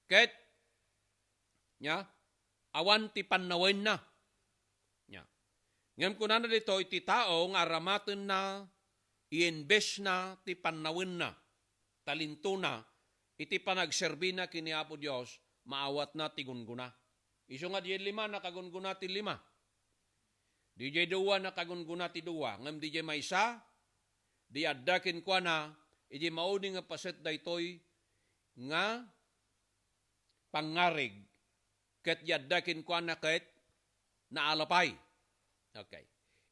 Ket, nya, awan ti pannawenna. Nya. Ngem kunana ditoy, ti tao nga aramatenna, i-investna ti pannawenna, talentona, iti panagserbina ken ni Apo Dios, maawatna ti gunggona. Isu nga diay lima, nakagunggona ti lima. Diay dua, nakagunggona ti dua. Ngem diay maysa, di adda kenkuana, idi maudi nga paset daytoy nga pangngarig, ket yadda kenkuana ket naalapay. Okay.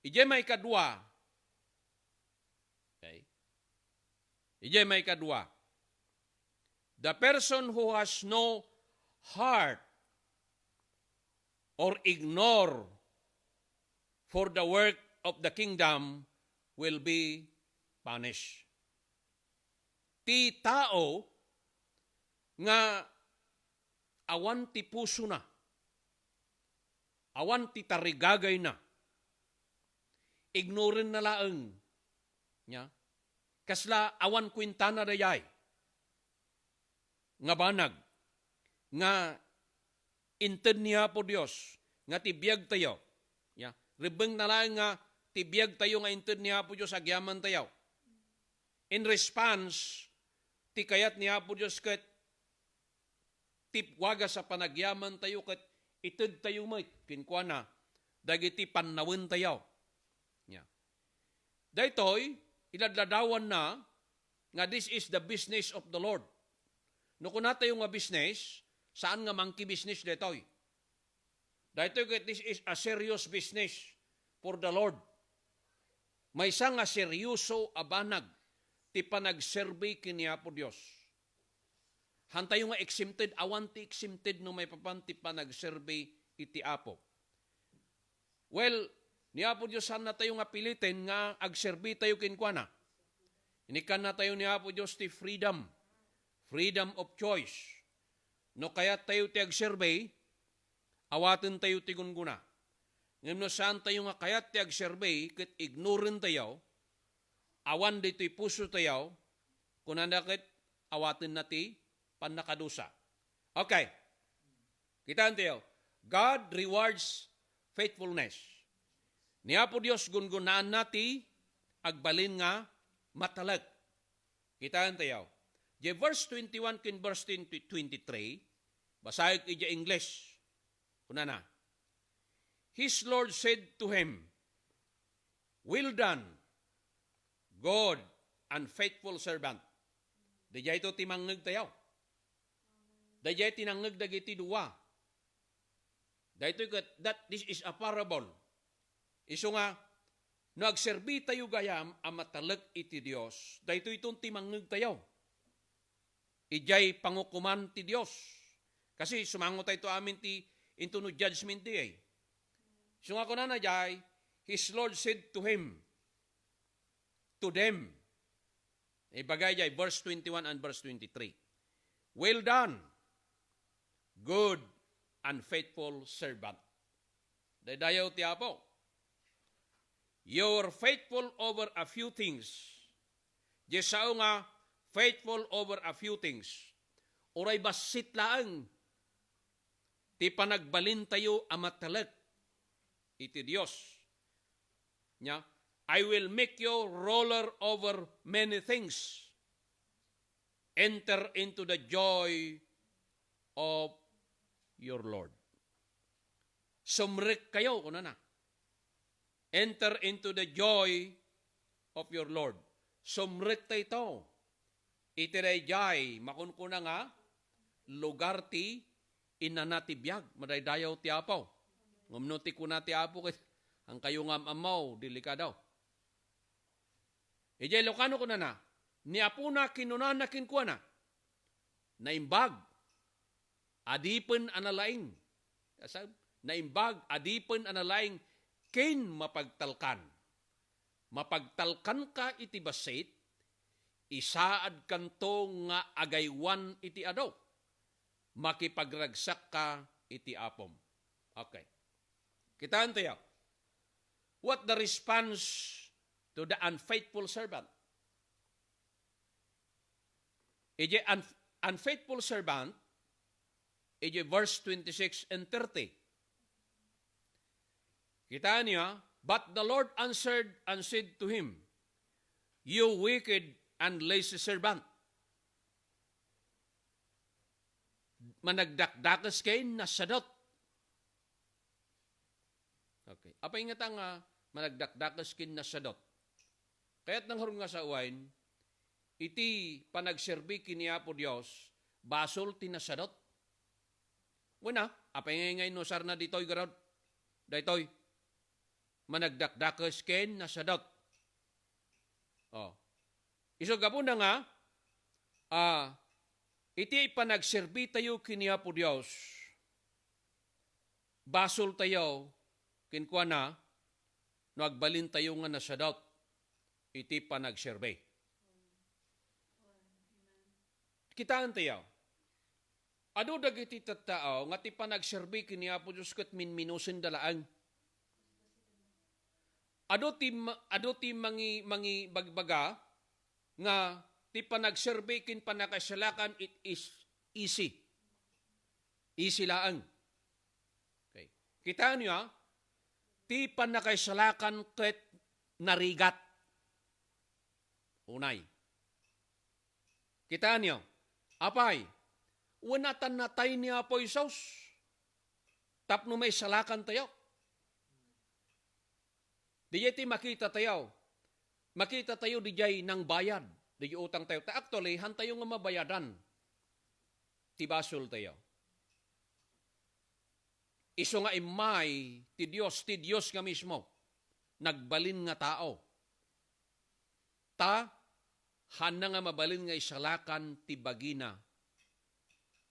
Idiay maikadua. Okay. Idiay maikadua. The person who has no heart or ignore for the work of the kingdom will be punished. Ti tao nga awan ti pusona, awan ti tarigagayna, ignorenna laeng, nya, kasla awan kuentana dayay nga banag nga inted ni Apo Dios nga ti biagtayo. Ya, rebbengna laeng nga ti biagtayo nga inted ni Apo Dios agyamantayo. In response, ti kayat ni Apo Dios ket ti wagas a panagyamantayo ket itedtayo met kenkuana dagiti pannawentayo. Ya. Daytoy, iladladawanna nga this is the business of the Lord. No kunatayo nga business, saan nga monkey business daytoy. Daytoy ket this is a serious business for the Lord. Maysa nga seryoso a banag ti panagserbi ken ni Apo Dios. Hantayo nga exempted, awan ti exempted no maipapan ti panagserbi iti Apo. Well, ni Apo Dios saannatayo nga piliten nga agserbitayo kenkuana. Inikkannatayo ni Apo Dios ti freedom, freedom of choice. No kayattayo ti agserbi, awatentayo ti gunggona. Ngem no saantayo nga kayat ti agserbi ket ignorentayo, awan ditoy pusotayo, kunana ket awatenna ti pannakadusa. Okay. Kitaentayo, God rewards faithfulness. Ni Apo Dios gunggona-anna ti agbalin nga matalek. Kitaentayo, Diay verse twenty-one ken verse twenty, twenty-three, basaek idiay English. Kunana, "His Lord said to him, 'Well done, good and faithful servant.'" Daydiay to ti mangngeg tayo. Daydiay ti nangngeg dagiti dua. Daytoy ket, that this is a parable. Isu nga, no agserbi tayo gayam a matalek iti Dios, daytoy ton ti mangngeg tayo. Idiay pangukoman ti Dios. Kasi sumango tayo to amin ti into no judgment day. Isu nga kunana jay, "His Lord said to him," to them. Ibaga jay verse twenty-one and verse twenty-three. "Well done, good and faithful servant." Daydayaw ti Apo. "You were faithful over a few things." Diay sao nga faithful over a few things. Uray bassit laeng ti panagbalintayo a matalek iti Dios. Nia, "I will make you ruler over many things. Enter into the joy of your Lord." Sumrekkayo, kunana. "Enter into the joy of your Lord." Sumrekta ito. Iti daydiay, makunkuna nga, lugar ti inana ti biag, madaydayaw ti Apo. Ngem no ti kuna ti Apo, ket, "Ankayo nga am-ammo, delikado." Idiay Lucano kunana, ni Apona kinunana kenkuana, "Naimbag, adipen a nalaing." Asa? "Naimbag, adipen a nalaing ken mapagtalkan." Mapagtalkanka iti bassit, isaadkanto nga agaywan iti adu. Makipagragsakka iti Apom. Okay. Kitaentayo. What the response to the unfaithful servant? Idiay unf-, unfaithful servant, idiay verse twenty-six and thirty. Kitaenyo, "But the Lord answered and said to him, 'You wicked and lazy servant.'" Managdakdakes ken nasadut. Okay. Apay ngata nga managdakdakes ken nasadut? Kayat nangruna nga sawen, iti panagserbi ken ni Apo Dios, basol ti nasadut. Wen a, apay ngay nga inusarna ditoy garud? Daytoy, managdakdakes ken nasadut. Oh. Isu gapuna nga, ah, iti panagserbi tayo ken ni Apo Dios, basol tayo kenkuana no agbalin tayo nga nasadut iti panagserbi. Kitaentayo, adu dagiti tattao nga ti panagserbi ken ni Apo Dios ket minminosenda laeng. Adu ti ma-, adu ti mangi-, mangibagbaga nga ti panagserbi ken pannakaisalakan, it is easy. Easy laeng. Okay. Kitaenyo, a, ti pannakaisalakan ket narigat. Unay. Kitaenyo, apay, wen a ta natay ni Apo Jesus tapno maisalakan tayo. Diay ti makita tayo. Makita tayo diay nangbayad diay utang tayo. Ta actually, han tayo nga mabayadan ti basol tayo. Isu nga immay ti Dios, ti Dios nga mismo, nagbalin nga tao. Ta, hanna nga mabalin nga isalakan ti bagina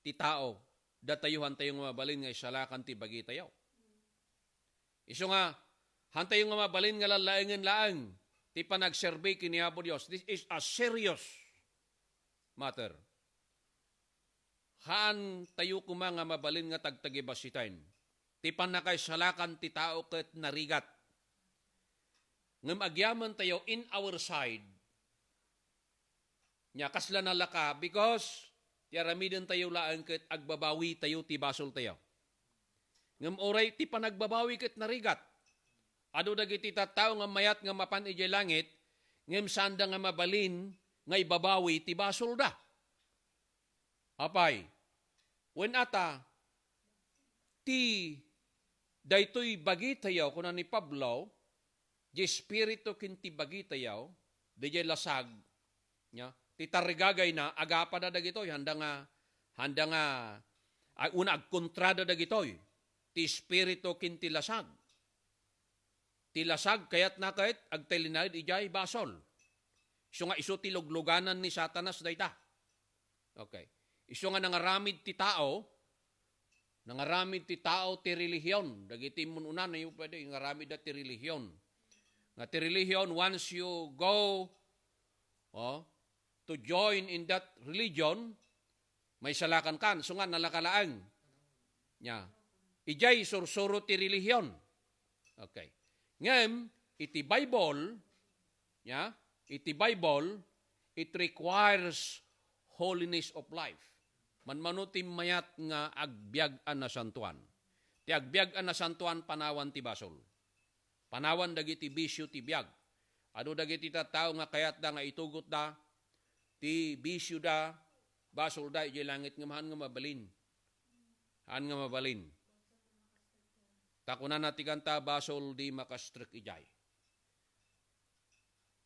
ti tao, datayo hantayo nga mabalin nga isalakan ti bagitayo. Isu nga, hantayo nga mabalin nga lallaengen laeng ti panagserbi ken ni Apo Dios. This is a serious matter. Haan tayo koma nga mabalin nga tagtagibassiten. Ti pannakaisalakan ti tao ket narigat. Ngem agyaman tayo in our side, nia, kasla nalaka, because ti aramiden tayo laeng ket agbabawi tayo ti basol tayo. Ngem uray ti panagbabawi ket narigat. Adu dagiti tattao nga mayat nga mapan idiay langit, ngem saanda nga mabalin nga ibabawi ti basolda. Apay, wen ata, ti daytoy bagitayo, kuna ni Pablo, ti espiritu ken ti bagitayo, diay lasag, nya, ti tarigagayna, agapada dagitoy, handa nga, handa nga, ay, una, agkontrada dagitoy, ti espiritu ken ti lasag. Ti lasag, kayatna ket agtalinaed idiay basol. Isu nga isu ti lugluganan ni Satanas dayta. Okay. Isu nga nangaramid ti tao, nangaramid ti tao ti relihion. Dagiti immun-una, no, pwede, nangaramid da ti relihion. Nga ti relihion, once you go, oh, to join in that religion, maisalakan kan, isu nga nalaka laeng. Nya. Idiay sursuro ti relihion. Okay. Ngem, iti Bible, nya, iti Bible, it requires holiness of life. Manmano ti mayat nga agbiag a nasantoan. Ti agbiag a nasantoan, panawan ti basol. Panawan dagiti bisio ti biag. Adu dagiti tattao nga kayatda nga itugotda ti bisioda, basolda idiay langit ngem haan nga mabalin. Haan nga mabalin. Ta kunana ti kanta, basol di makastrek idiay.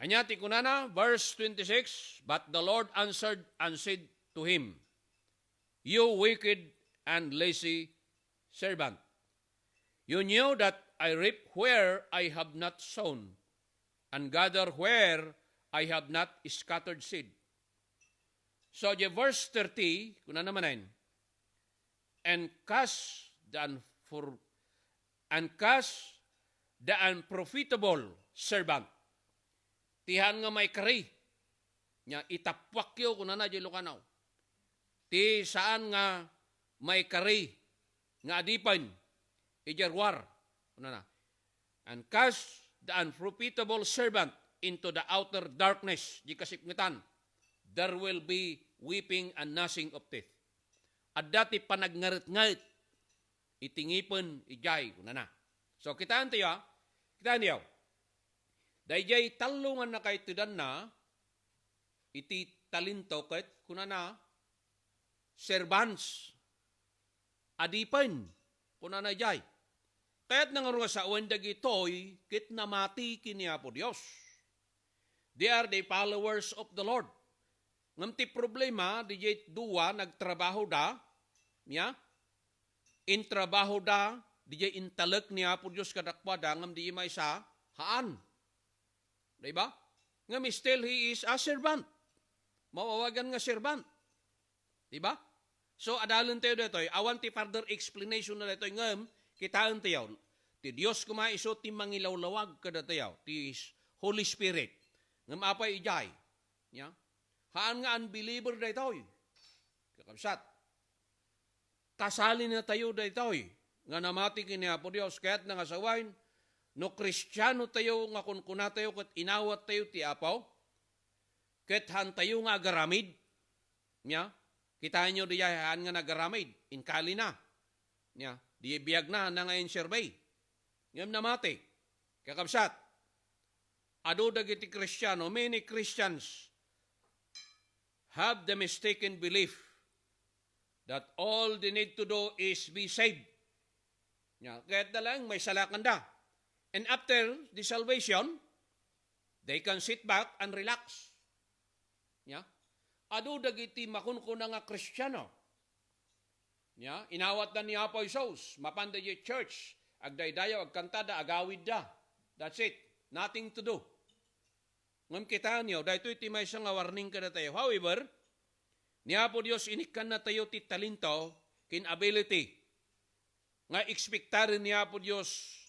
Ania ti kunana? Verse twenty-six, "But the Lord answered and said to him, 'You wicked and lazy servant, you knew that I reap where I have not sown, and gather where I have not scattered seed.'" So, di verse thirty, kunana manen, "And cast the unfor-, and cast the unprofitable servant." Ti haan nga maikari, nya itappuakyo, kunana di Ilocano. Ti saan nga maikari nga adipen idiay ruar, kunana, "And cast the unprofitable servant into the outer darkness," di kasipngetan, "There will be weeping and gnashing of teeth." Adda ti panagngaretngaret iti ngipen idiay, kunana. So, kitaentayo, ah. Kitaentayo. Daydiay tallo nga nakaitedanna iti talento ket kunana, "Servants, adipen," kunana idiay. Kayatna ngarud nga sawen dagitoy ket namati ken ni Apo Dios. They are the followers of the Lord. Ngem ti problema, didiay dua nagtrabahoda, nia? Intrabahoda didiay intalek ni Apo Dios kadakuada, ngem diay maysa, haan. Di ba? Ngem still, he is a servant. Maawagan nga servant. Di ba? So, adalentayo daytoy. Awan ti further explanation na daytoy. Ngem, kitaentayo. Ti Dios koma isu ti mangilawlawag kadatayo. Ti Holy Spirit. Ngem apay idiay? Nia? Haan nga unbeliever daytoy. Kakabsat. Kasalinatayo daytoy nga namati ken ni Apo Dios. Kayatna nga sawen, no Kristianotayo nga kunkunatayo ket inawattayo ti Apo, ket haantayo nga agaramid, nia? Kitaenyo diay haan nga nagaramid, inkalina. Nia? Diay biagna, haanna nga inserbi. Ngem namati. Kakabsat, adu dagiti Kristiano, many Christians have the mistaken belief that all they need to do is be saved. Nia, kayatda laeng, maisalakanda. And after the salvation, they can sit back and relax. Nia? Adu dagiti makunkuna nga Kristiano. Nia? Inawatda ni Apo Jesus, mapanda idiay church, agdaydayaw, agkantada, agawidda. That's it. Nothing to do. Ngem kitaenyo, daytoy ti maysa nga warning kadatayo. However, ni Apo Dios inikkannatayo ti talento ken ability nga ekspektaren ni Apo Dios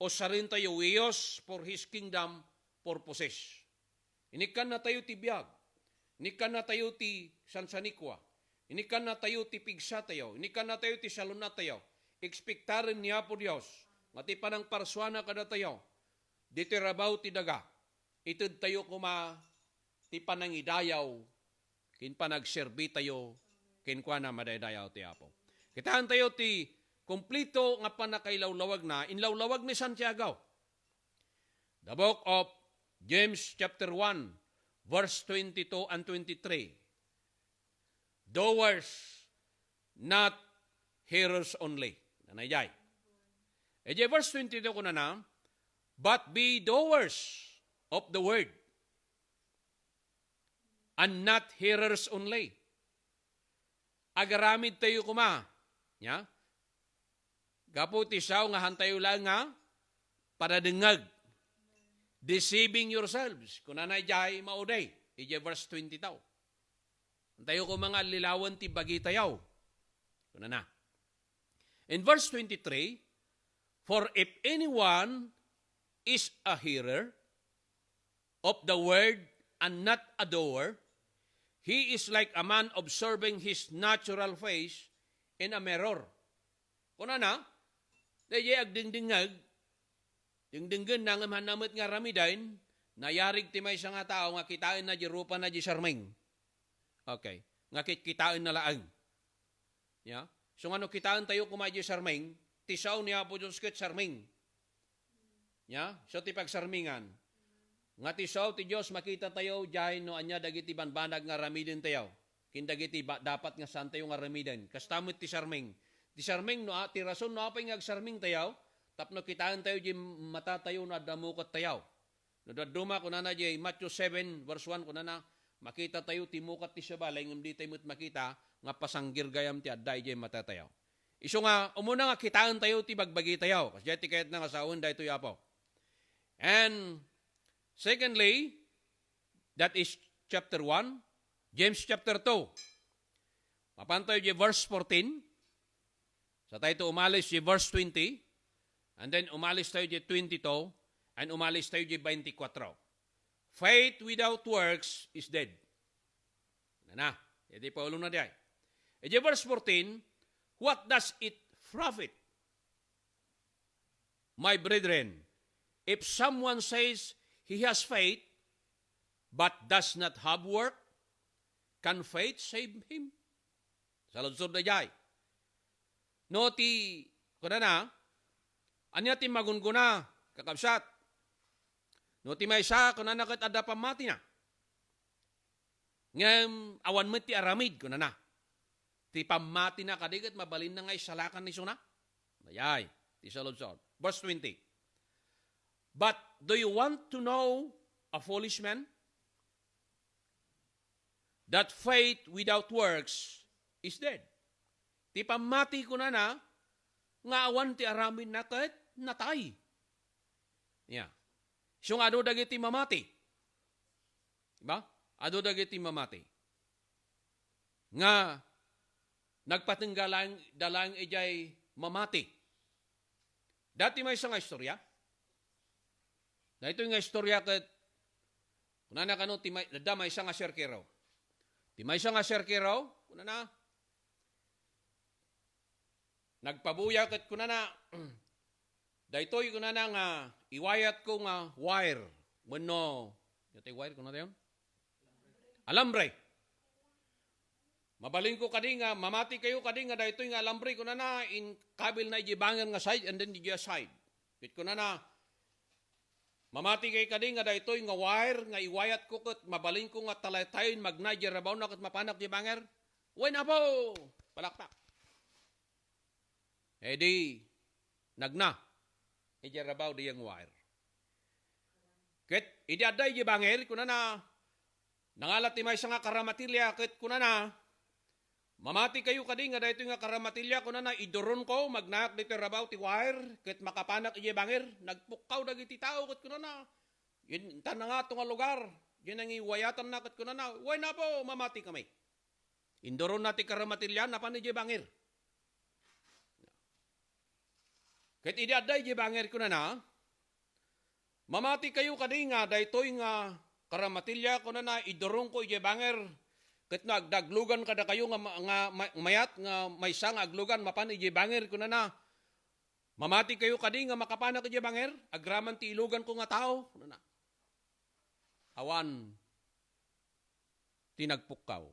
usarentayo, we use for His kingdom purposes. Inikkannatayo ti biag. Inikkannatayo ti sansanikua. Inikkannatayo ti pigsatayo. Inikkannatayo ti salunatayo. Ekspektaren ni Apo Dios nga ti panangparsuana kadatayo, ditoy rabaw ti daga, itedtayo koma ti panangidayaw ken panagserbitayo kenkuana. Madaydayaw ti Apo. Kitaentayo ti kompleto nga pannakailawlawagna, inlawlawag ni Santiago. The book of James chapter one, verse twenty-two and twenty-three. doers, not hearers only. Nanay jay. Idiay verse twenty-two kunana, "But be doers of the word, and not hearers only." Agaramid tayo koma. Ya? Gapu ti sao nga hantayo laeng nga padadengngeg. Deceiving yourselves. Kunana idiay maudi, idiay verse twenty-two. Hantayo koma nga allilawen ti bagitayo. Kunana. In verse twenty-three, "For if anyone is a hearer of the word and not a doer, he is like a man observing his natural face in a mirror." Kunana, daydiay agdengdengngeg, dengdenggenna ngem haanna met nga aramiden, nayarig ti maysa nga tao nga kitaenna diay rupana diay sarming. Okay. Nga kitkitaenna laeng. Ya? So, nga no kitaentayo koma diay sarming, ti sao ni Apo Dios ket sarming. Ya? So, ti pagsarmingan. Nga ti sao ti Dios makitatayo, diay no ania dagiti banbanag nga aramidentayo. Ken dagiti ba-, dapat nga saantayo nga aramiden. Kasta met ti sarming. Ti sarming, no, a-, ti rason no apay nga agsarmingtayo, tapno kitaentayo diay matatayo no adda mukettayo. No dadduma, kunana diay Matthew seven, verse one, kunana, "Makitatayo ti mukat ti sabali, ngem ditayo met makita nga pasanggir gayam ti adda idiay matatayo." Isu nga, umuna nga kitaentayo ti bagbagitayo. Kasdiay ti kayatna nga sawen daytoy, Apo. And secondly, that is chapter one, James chapter two. Mapantayo diay verse fourteen. Sa tayo umalis diay verse twenty, and then umalis tayo diay twenty-two, and umalis tayo diay twenty-four. "Faith without works is dead." Na, na. Iti Paulona diay. Iti verse fourteen, "What does it profit, my brethren, if someone says he has faith but does not have work? Can faith save him?" Saludsod daydiay. No ti, kunana, ania ti magunggona, kakabsat? No ti maysa, kunana, ket adda pammatina. Ngem awan met ti aramid, kunana. Ti pammatina kadi ket mabalinna nga isalakan ni isuna? Mayay, ti saludsod. Verse twenty. "But do you want to know a foolish man? That faith without works is dead." Ti pammati, kunana, nga awan ti aramidna ket natay. Ya. Isu nga adu dagiti mamati. Diba? Adu dagiti mamati. Nga nagpatengga laeng, da laeng idiay mamati. Dati maysa nga istorya. Daytoy nga istorya ket, kunana kano, ti may-, adda maysa nga serkero. Ti maysa nga serkero, kunana, nagpabuya ket kunana, "Daytoy," kunana, "nga iwayatko nga wire." Wenno, daytoy wire, kunana tayon? Alambre. "Mabalinko kadi nga, mamati kayo kadi nga daytoy nga alambre," kunana, "inkabilna idiay banger nga side and then idiay side." Ket kunana, "Mamati kayo kadi nga daytoy nga wire nga iwayatko ket mabalinko nga talaytayen magna idiay rabawna ket mapanak idiay banger?" "Wen, Apo!" Palakpak. Idi nagna idiay rabaw dayang wire. Ket idi adda idiay banger, kunana, nangala ti maysa nga karamatilya ket kunana, "Mamati kayo kadi nga daytoy nga karamatilya," kunana, "iduronko, magnaak ditoy rabaw ti wire, ket makapanak idiay banger." Nagpukkaw dagiti tao ket kunana, "Yen, ta nangato nga lugar, diay nangiwayatanna," ket kunana, "Wen, Apo, mamati kami." Induronna ti karamatilya, napan idiay banger. Ket idi adda idiay banger, kunana, "Mamati kayo kadi nga daytoy nga karamatilya," kunana, "iduronko idiay banger, ket no agdaglugan kadakayo nga ma-, nga ma-, mayat nga maysa nga aglugan mapan idiay banger," kunana, "mamati kayo kadi nga makapanak idiay banger agraman ti iluganko nga tao?" kunana. Awan ti nagpukkaw.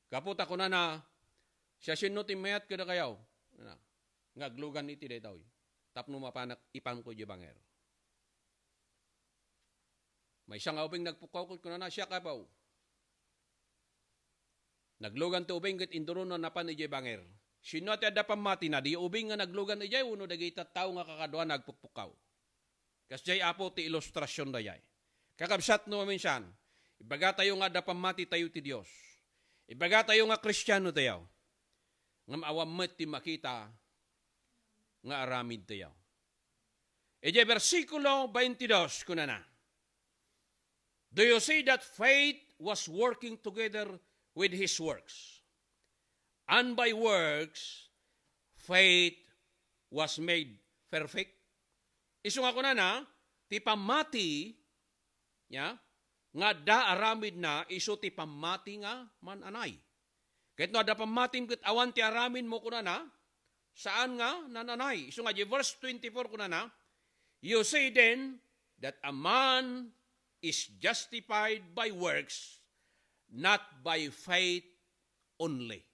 Gapu ta kunana, "Siasino ti mayat kadakayo?" Kunana, "Nga aglugan iti daytoy, tapno mapanak ipanko idiay banger." Maysa nga ubing nagpukkaw ket kunana, "Siak, Apo." Naglugan ti ubing ket indurona napan idiay bangir. Sino ti adda pammatina? Di ubing nga naglugan idiay wenno dagiti tattao nga kakaduana agpukpukkaw? Kasdiay, Apo, ti ilustrasion dayay. Kakabsat, no maminsan, ibagatayo nga adda pammatitayo ti Dios. Ibagatayo nga Kristiano tayo. Ngem awan met ti makita nga aramid tayo. Idiay bersikulo twenty-two, kunana, "Do you see that faith was working together with his works? And by works, faith was made perfect." Isu nga kunana, ti pammati, ya, nga adda aramidna isu ti pammati nga man-anay. Ket no adda pammatim ket awan ti aramidmo, kunana, saan nga nan-anay. Isu nga di verse twenty-four, kunana, "You see then that a man is justified by works, not by faith only."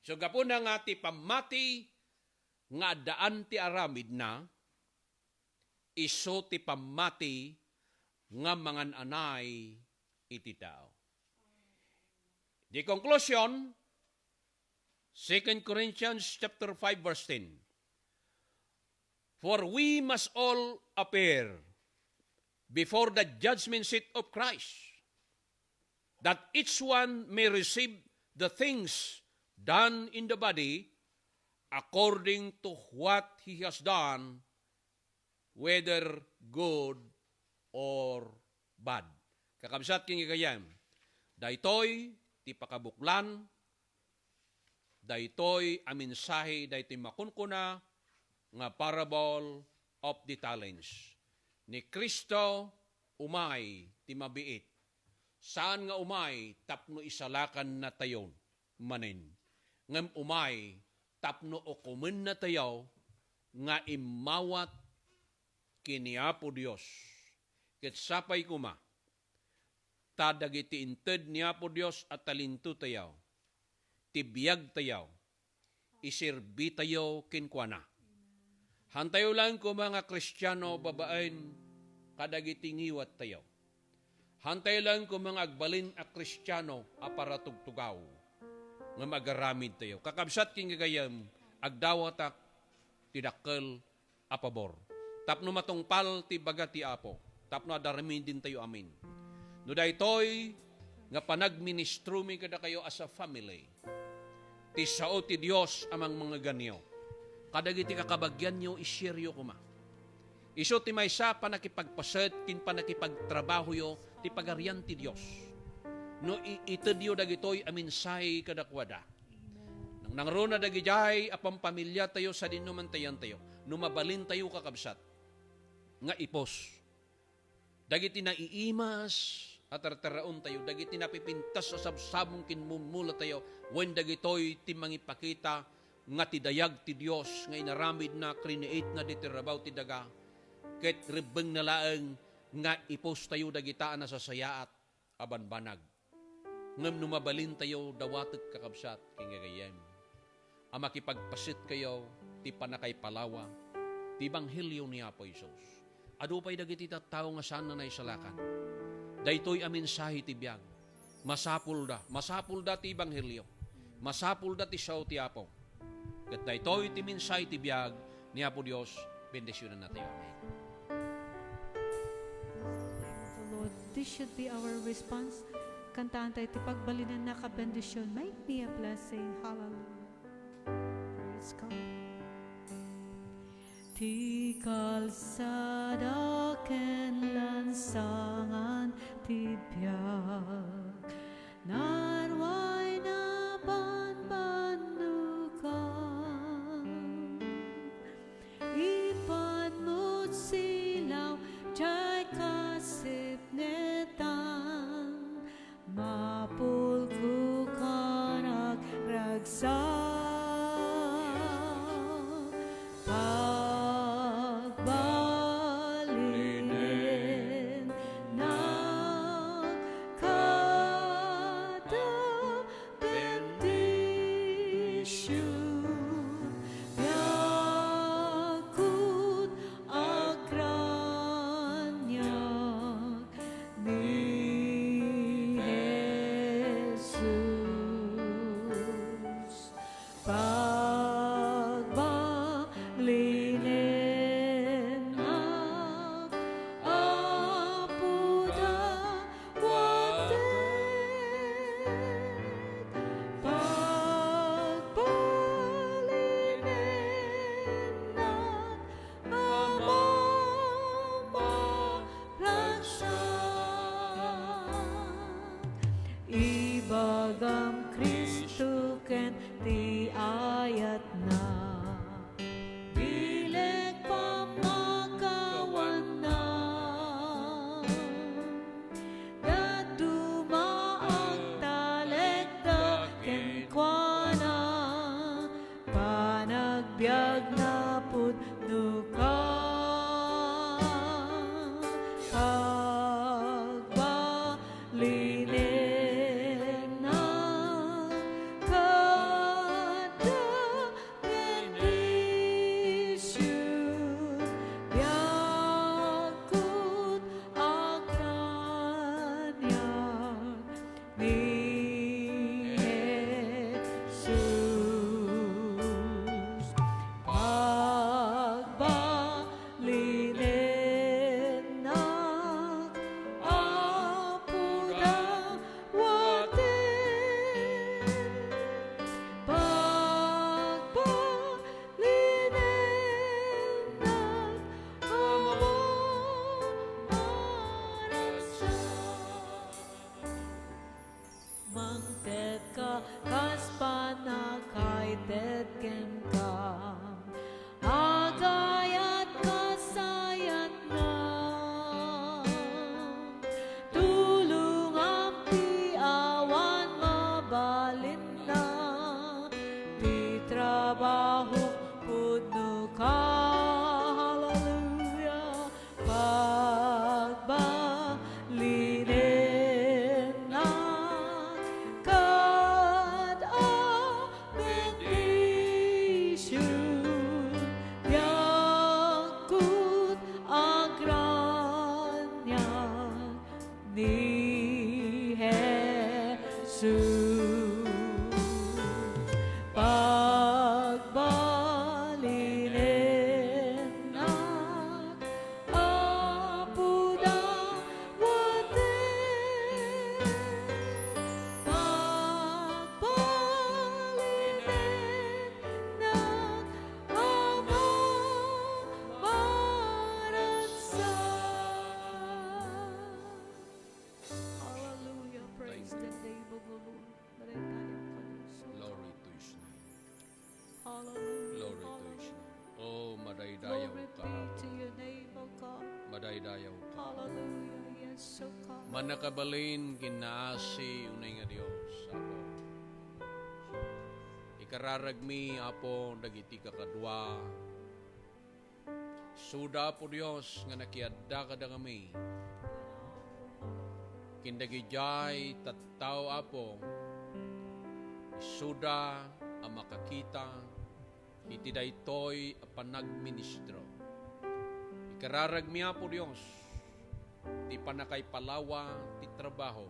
So, gapuna nga ti pammati nga addaan ti aramidna, isu ti pammati nga mangan-anay iti tao. The conclusion, Second Corinthians chapter five, verse ten, "For we must all appear before the judgment seat of Christ, that each one may receive the things done in the body according to what he has done, whether good or bad." Kakabsat ken gagayyem, daytoy ti pakabuklan, daytoy a mensahe, daytoy makunkuna nga parable of the talents. Ni Cristo umay ti mabiit. Saan nga umay tapno isalakannatayo manen. Ngem umay tapno ukomennatayo nga immawat ken ni Apo Dios. Ket sapay koma, ta dagiti inted ni Apo Dios a talentotayo, ti biagtayo, iserbitayo kenkuana. Hantayo laeng koma nga Kristiano babaen kadagiti ngiwattayo. Hantayo laeng koma nga agbalin a Kristiano a paratugtugaw ngem agaramidtayo. Kakabsat ken gagayyem, agdawatak ti dakkel a pabor. Tapno matungpal ti baga ti Apo, tapno ad-aramidentayo amin. No daytoy nga panagministromi kadakayo as a family, ti sao ti Dios a mangmangeganyo kadagiti kakabagianyo, i-shareyo koma. Isu ti maysa a pannakipagpaset ken pannakipagtrabahoyo ti Pagarian ti Dios. No i-, itedyo dagitoy a mensahe kadakuada. Nangnangruna dagidiay a pampamiliatayo sadino mantayantayo. No mabalintayo, kakabsat, nga ipos dagiti naiimas a tartaraontayo, dagiti napipintas a sabsabong ken mummulatayo, wen dagitoy ti mangipakita nga ti dayag ti Dios nga inaramidna, create-na ditoy rabaw ti daga, ket rebbengna laeng nga ipostayo dagita a nasasayaat a banbanag. Ngem no mabalintayo, dawatek, kakabsat ken gagayyem, a makipagpasetkayo ti pannakaipalawa ti ebanghelio ni Apo Jesus. Adu pay dagiti tattao nga saan a naisalakan. Daytoy a mensahe ti biag. Masapulda, masapulda ti ebanghelio. Masapulda ti sao ti Apo. Ket daytoy ti mensahe ti biag ni Apo Dios, bendisionannatayo. Amen. Praise the name of the Lord. This should be our response. Kantaantayo ti pagbalinannak a bendision. Make me a blessing. Hallelujah. Praise God. Ti kalsada ken lansangan ti biag. Narway nabanbannukan, ipadmo silaw jay kasipngetan, mapulko kanak ragsak. Pagbalinen na kata biag napudnoka, pagbalinennak kadagiti bendision, biagkot agraniag ni Jesus. Pagbalinennak, Apo, dawaten. Pagbalinennak, Ama, maragsak. Mangted ka kas pannakaited kenka. Agayat kas ayatna. Tulongam ti awan mabalinna. Ti trabaho pudnoka. Hallelujah. Pagbalinennak kad a bendision, biagkot agraniag ni Jesus. Pagbalinennak, Apo, dawaten. Pagbalinennak, Ama, maragsak. Hallelujah. Praise the name of the Lord. Madaydayaw ka, Dios. Glory to His name. Hallelujah. Glory to His name. Oh, madaydayaw ka, Apo. Glory be to your name, O God. Madaydayaw ka. Hallelujah. Yes, O God. Mannakabalin ken naasi unay nga Dios, Apo. Ikararagmi, Apo, dagiti kakadua. Isuda, Apo Dios, nga nakiadda kadagami. Ken dagidiay tattao, Apo, isuda a makakita iti daytoy a panagministro. Ikararagmi, Apo Dios, ti pannakaipalawa ti trabaho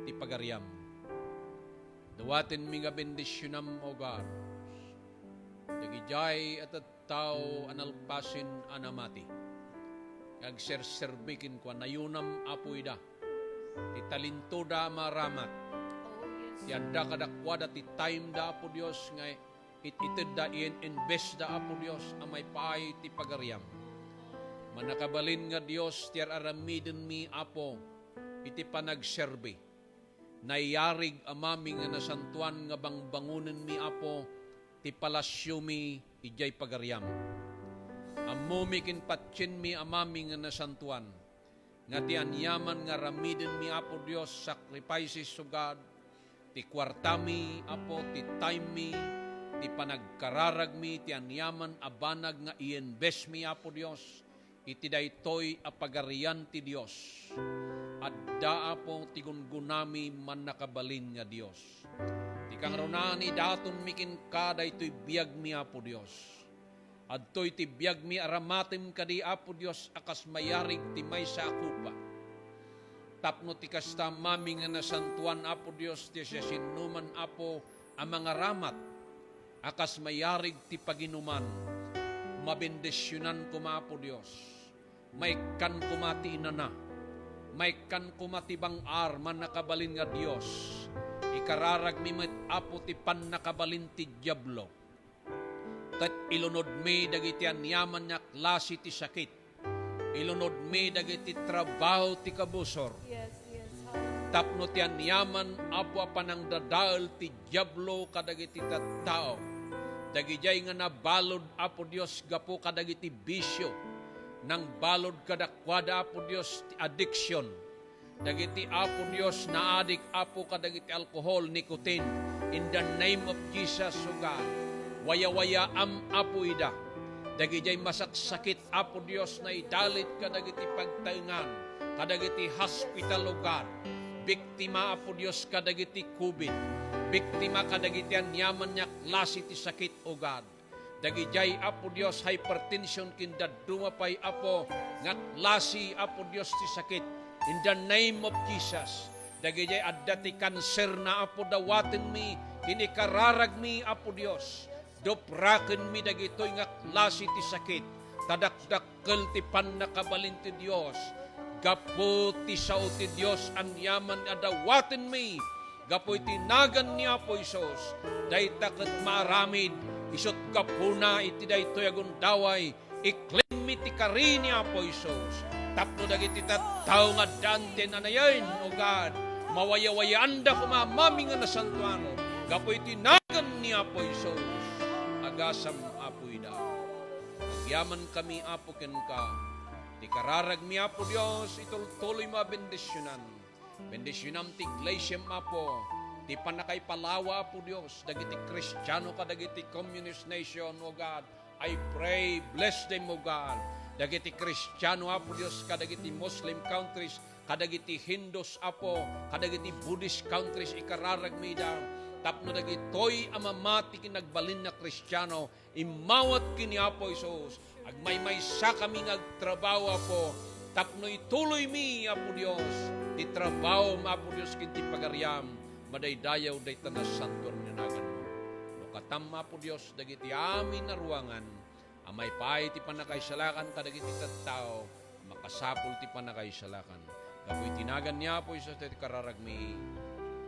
ti pagariam. Dawatenmi nga bendisionam, O God, dagidiay a tattao a nalpasen a namati nga agserserbi kenkuana. Nayonam, Apo, ida ti talentoda a maaramat ti adda kadakuada, ti time da, Apo Dios, nga it-itedda, i-invest da, Apo Dios, a maipaay ti pagariam. Mannakabalin nga Dios ti ar-aramidenmi, Apo, iti panagserbi. Nayarig, Amami nga nasantoan, nga bangbangonenmi, Apo, ti palasiomi idiay pagariam. Ammomi ken patienmi, Amami nga nasantoan, nga ti aniaman nga aramidenmi, Apo Dios, sacrifices to God, ti kuartami, Apo, ti timemi, ti panagkararagmi, ti aniaman a banag nga i-investmi, Apo Dios, iti daytoy a pagarian ti Dios. Adda, Apo, ti gunggonami, mannakabalin nga Dios. Ti kangrunaan, idatonmi kenka daytoy biagmi, Apo Dios. Adtoy ti biagmi a ramatem kadi, Apo Dios, a kas mayarig ti maysa a kopa. Tapno ti kasta, Amami nga nasantoan, Apo Dios, ti siasinoman, Apo, a mangaramat a kas mayarig ti paginuman, mabendisionan koma, Apo Dios. Maikkan koma ti inana. Maikkan koma ti bang-ar, mannakabalin nga Dios. Ikararagmi met, Apo, ti pannakabalin ti Diablo. Ket ilunodmi dagiti aniaman nga klase ti sakit. Ilunodmi dagiti trabaho ti kabusor. Yes, yes. Hallelujah. Tapno ti aniaman, Apo, a panangdadael ti Diablo kadagiti tattao, dagidiay nga nabalud, Apo Dios, gapu kadagiti bisio, nangbalud kadakuada, Apo Dios, ti addiction. Dagiti, Apo Dios, naadik, Apo, kadagiti alcohol, nicotine. In the name of Jesus, O God, Wayawayaam, Apo, ida. Dagidiay masaksakit, Apo Dios, naidalit kadagiti pagtaengan, kadagiti hospital, O God. Biktima, Apo Dios, kadagiti covid. Biktima kadagiti aniaman nga klase ti sakit, O God. Dagidiay, Apo Dios, hypertension ken dadduma pay, Apo, nga klase, Apo Dios, ti sakit. In the name of Jesus. Dagidiay adda ti kanserna, Apo, dawatenmi ken ikararagmi, Apo Dios. Duprakenmi dagitoy nga klase ti sakit. Ta dakdakkel ti pannakabalin ti Dios. Gapu ti sao ti Dios aniaman a dawatenmi. Gapu iti nagan ni Apo Jesus, dayta ket maaramid, isut' gapuna iti daytoy a gundaway, iklimmi ti kari ni Apo Jesus. Tapno dagiti tattao nga addan ti nanayen, O God, mawayawayaanda koma, Amami nga nasantoan, gapu iti nagan ni Apo Jesus. Agasam, Apo, ida. Agyamankami, Apo, kenka. Ti kararagmi, Apo Dios, itultuloymo a bendisionan. Bendisionam ti iglesiam, Apo. Ti pannakaipalawa, Apo Dios, dagiti Kristiano kadagiti communist nation, O God. I pray, bless them, O God. Dagiti Kristiano, Apo Dios, kadagiti Muslim countries, kadagiti Hindus, Apo, kadagiti Buddhist countries, ikararagmi ida. Tapno dagitoy a mamati ken agbalin a Kristiano, immawat ken ni Apo Jesus. Agmaymaysakami nga agtrabaho, Apo, tapno ituloymi, Apo Dios, ti trabahom, Apo Dios, ken ti pagariam. Madaydayaw dayta nasantoan nga naganmo. No katam, Apo Dios, dagiti amin a ruangan a maipaay ti pannakaisalakan kadagiti tattao, makasapul ti pannakaisalakan. Gapu iti nagan ni Apo Jesus ti kararagmi.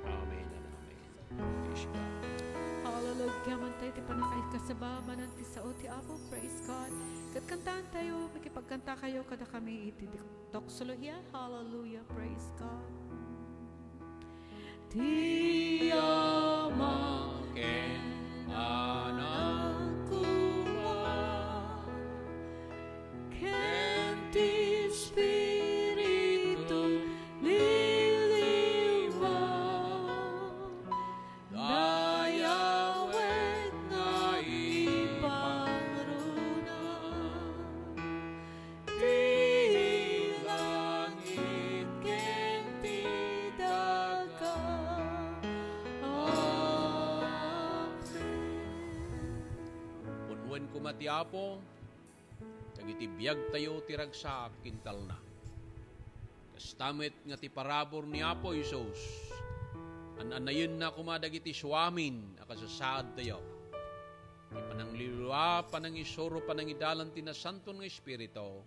Amen and amen. Praise God. Hallelujah. Agyamankami ti pannakaikasaba manen ti sao ti Apo. Praise God. Ket kantaentayo, makipagkantakayo kadakami iti di-, doxologia. Hallelujah. Praise God. Ti Ama ken Anak koma, ken ti Espiritu liliwa, dayawet nga ipangruna. Ti langit ken ti daga. Amen. Punuen koma ti Apo, dagiti biagtayo ti ragsak ken talna. Kasta met nga ti parabur ni Apo Jesus, an-annayenna koma dagiti suamin a kasasaadtayo. Ti pananglilua, panangisuro, panangidalan ti Nasanton nga Espiritu,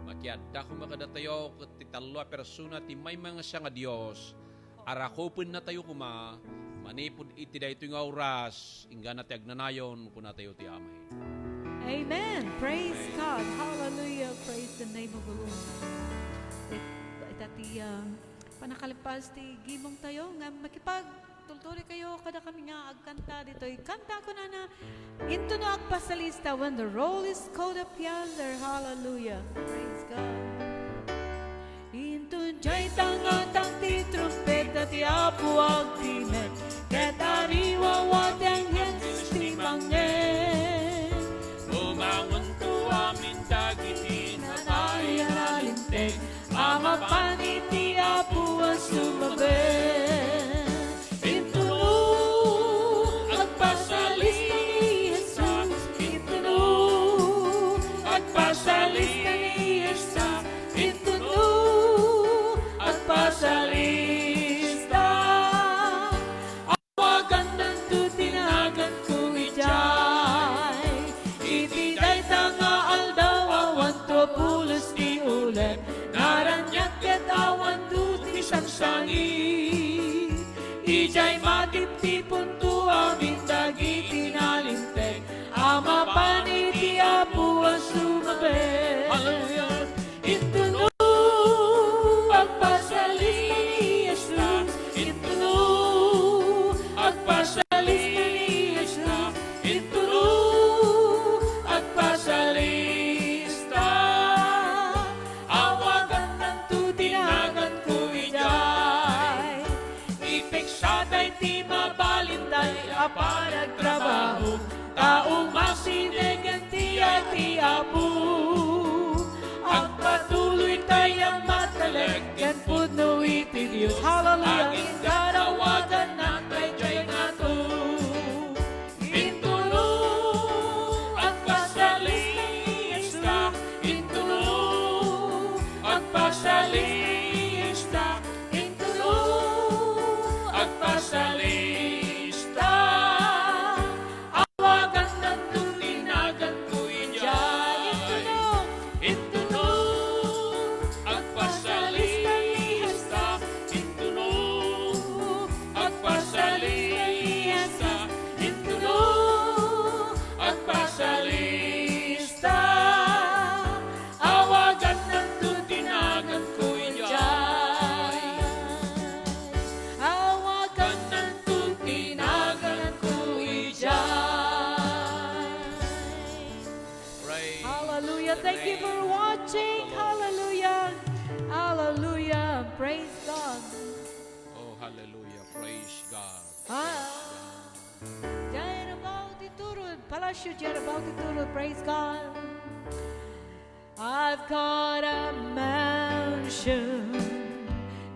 makiadda koma kadatayo ket ti tallo a persona ti maymaysa nga Dios, a rakupennatayo koma manipud iti daytoy nga oras, inggana ti agnanayon, kunatayo ti Amen. Amen. Praise God. Hallelujah. Praise the name of the Lord. It-, ita ti, ah, pannakalepas ti gimongtayo nga makipag- Tultuloykayo kadakami nga agkanta ditoy kanta, kunana, "Intono agpasalista, when the roll is called up yonder." Hallelujah. Praise God. Inton diay tangatang ti trumpeta ti Apo agtimek, ket ariwawa ti angheles ti mangngeg. Bumangonto amin dagiti natay a nalinteg, a mapan iti Apo a sumabet. Intono agpasalista ni Jesus, intono agpasalista ni Jesus, intono agpasalista. Awagananto ti naganko idiay. Iti dayta nga aldaw, awanto a pulos ti ulep, naraniag ket awanto ti sangsangit. Idiay matiptiponto amin dagiti nalinteg a mapan iti Apo a sumabet. Hallelujah. Intono agpasalista ni Jesus, intono agpasalista ni Jesus, intono agpasalista. Awagananto ti naganko idiay. Ipiksatay ti mabalintay a panagtrabaho, ta Umasidegen ti ay ti Apo. Agpatuloytayo a matalek ken pudno iti Dios. Hallelujah. Agingga awaganna daydiay nga adu. Intono agpasalista, intono agpasalista, intono agpasalista. Awagananto ti naganko idiay. Intono. Intono. Agpasalista. Intono. Agpasalista. Intono. Agpasalista. Awagananto ti naganko idiay. Awagananto ti naganko idiay. Praise Hallelujah. the Thank you name for of watching. the Lord. Hallelujah. Hallelujah. Praise God. Oh, hallelujah. Praise God. Ah. Diay rabaw ti turod. Palacio, diay rabaw ti turod. Praise God. I've got a mansion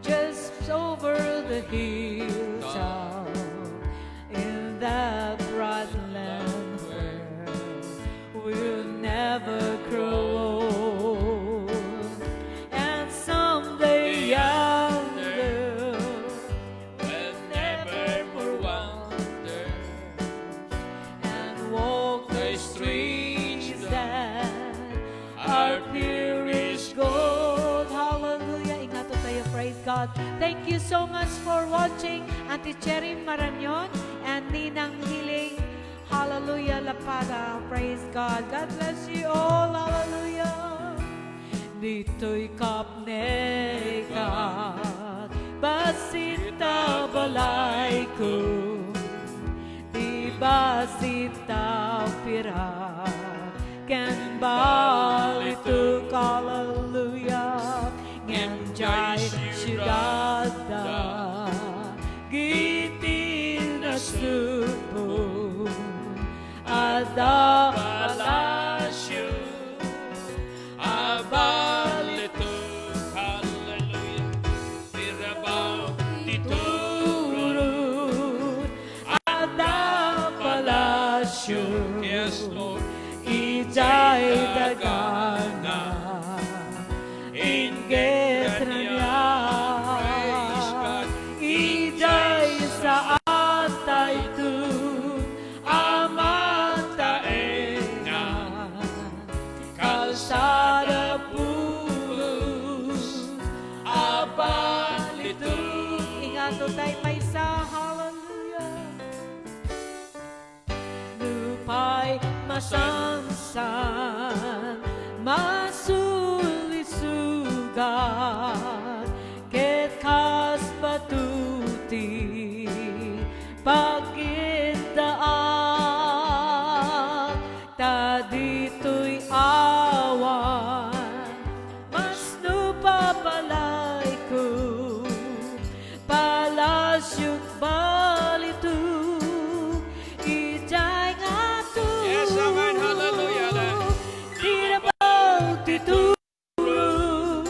just over the hilltop in that bright land where we'll never grow old. And someday yonder will never more wander and walk the streets that are pure as gold. Hallelujah. Ingato tayo. Praise God. Thank you so much for watching, Auntie Cherry Marañon and Ninang Hiling. Hallelujah, Lapada. Praise God. God bless you all. Hallelujah. Ditoy kapnekat, bassit a balayko, ti bassit a pirak, ken balitok, hallelujah, ngem diay siudad dagiti nasubong, adda palasio. Abalitok, hallelujah. Ti rabaw ti turod, adda palasio. Yes, Lord. Idiay dagana, inggit raniag. Praise God. Idiay saantayto a mataengan. Kalsada pulos a balitok. Ingato tayo maysa, hallelujah. Nupay masansan, masulisugat, ket kas bato ti pagindaan, ta ditoy awan masnup a balayko, palasiok balitok, idiay ngato. Yes, amen. Hallelujah, Lord. Ti rabaw ti turod,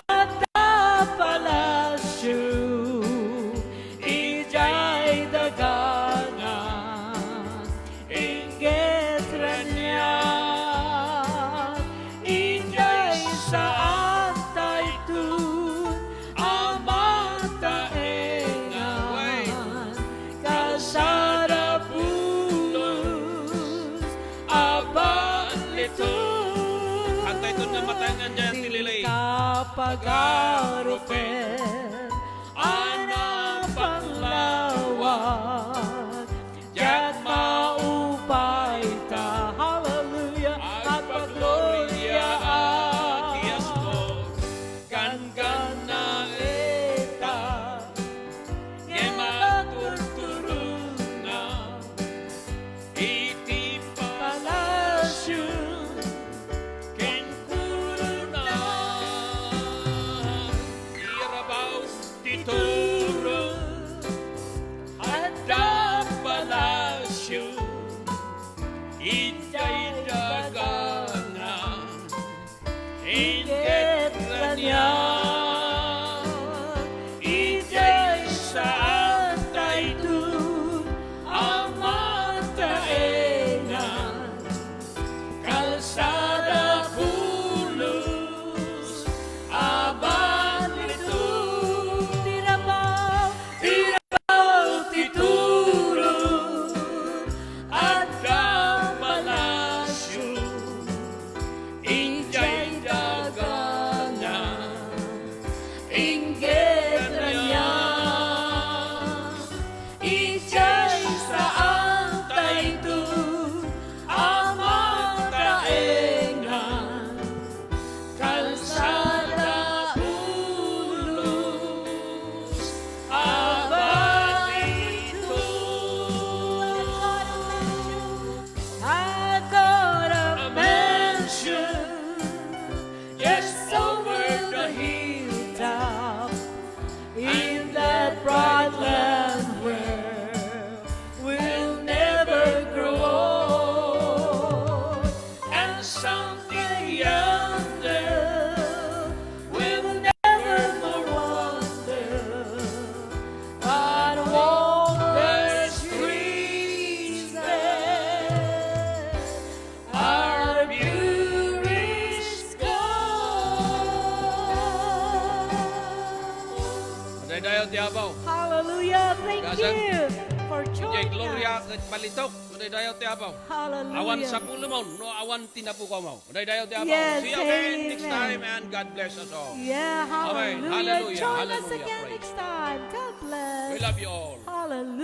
adda palasio, idiay dagana, inggit raniag, idiay saantayto a mataengan. Kalsada pulos a balitok. Antayton nga mataengan diay ti lili. Kapagarupen a napanglawan, diak maupay ta, hallelujah, agpagloriaak. Yes, Lord. Ganggannaetan, ngem agturturonam iti palasio ken korona. Ti rabaw Idiay dagana, inggit kaniak. Idiay saantayto a mataengan, kalsada pulos a banliton. Ti rabaw, ti rabaw ti turo, adda palasio, idiay dagana, inggit kaniak. Idiay saantayto a mataengan, kalsada pulos a banliton. I've got a mansion, yes, over the hilltop, in that bright land where we'll never grow old, and someday yonder we'll never more wander, but walk the streets there. Our beauties gone. Madaydayaw ti Apo. Hallelujah. Thank Gasan. You for Idiay joining gloria us. Ket balitok. Madaydayaw ti Apo. Hallelujah. Awan sapulmo no awan ti napukawmo. Madaydayaw ti Apo. Yes, see you again next amen. Time and God bless us all. Yeah, amen. Hallelujah. Hallelujah. Join us hallelujah. Again praise next time. God bless. We love you all. Hallelujah.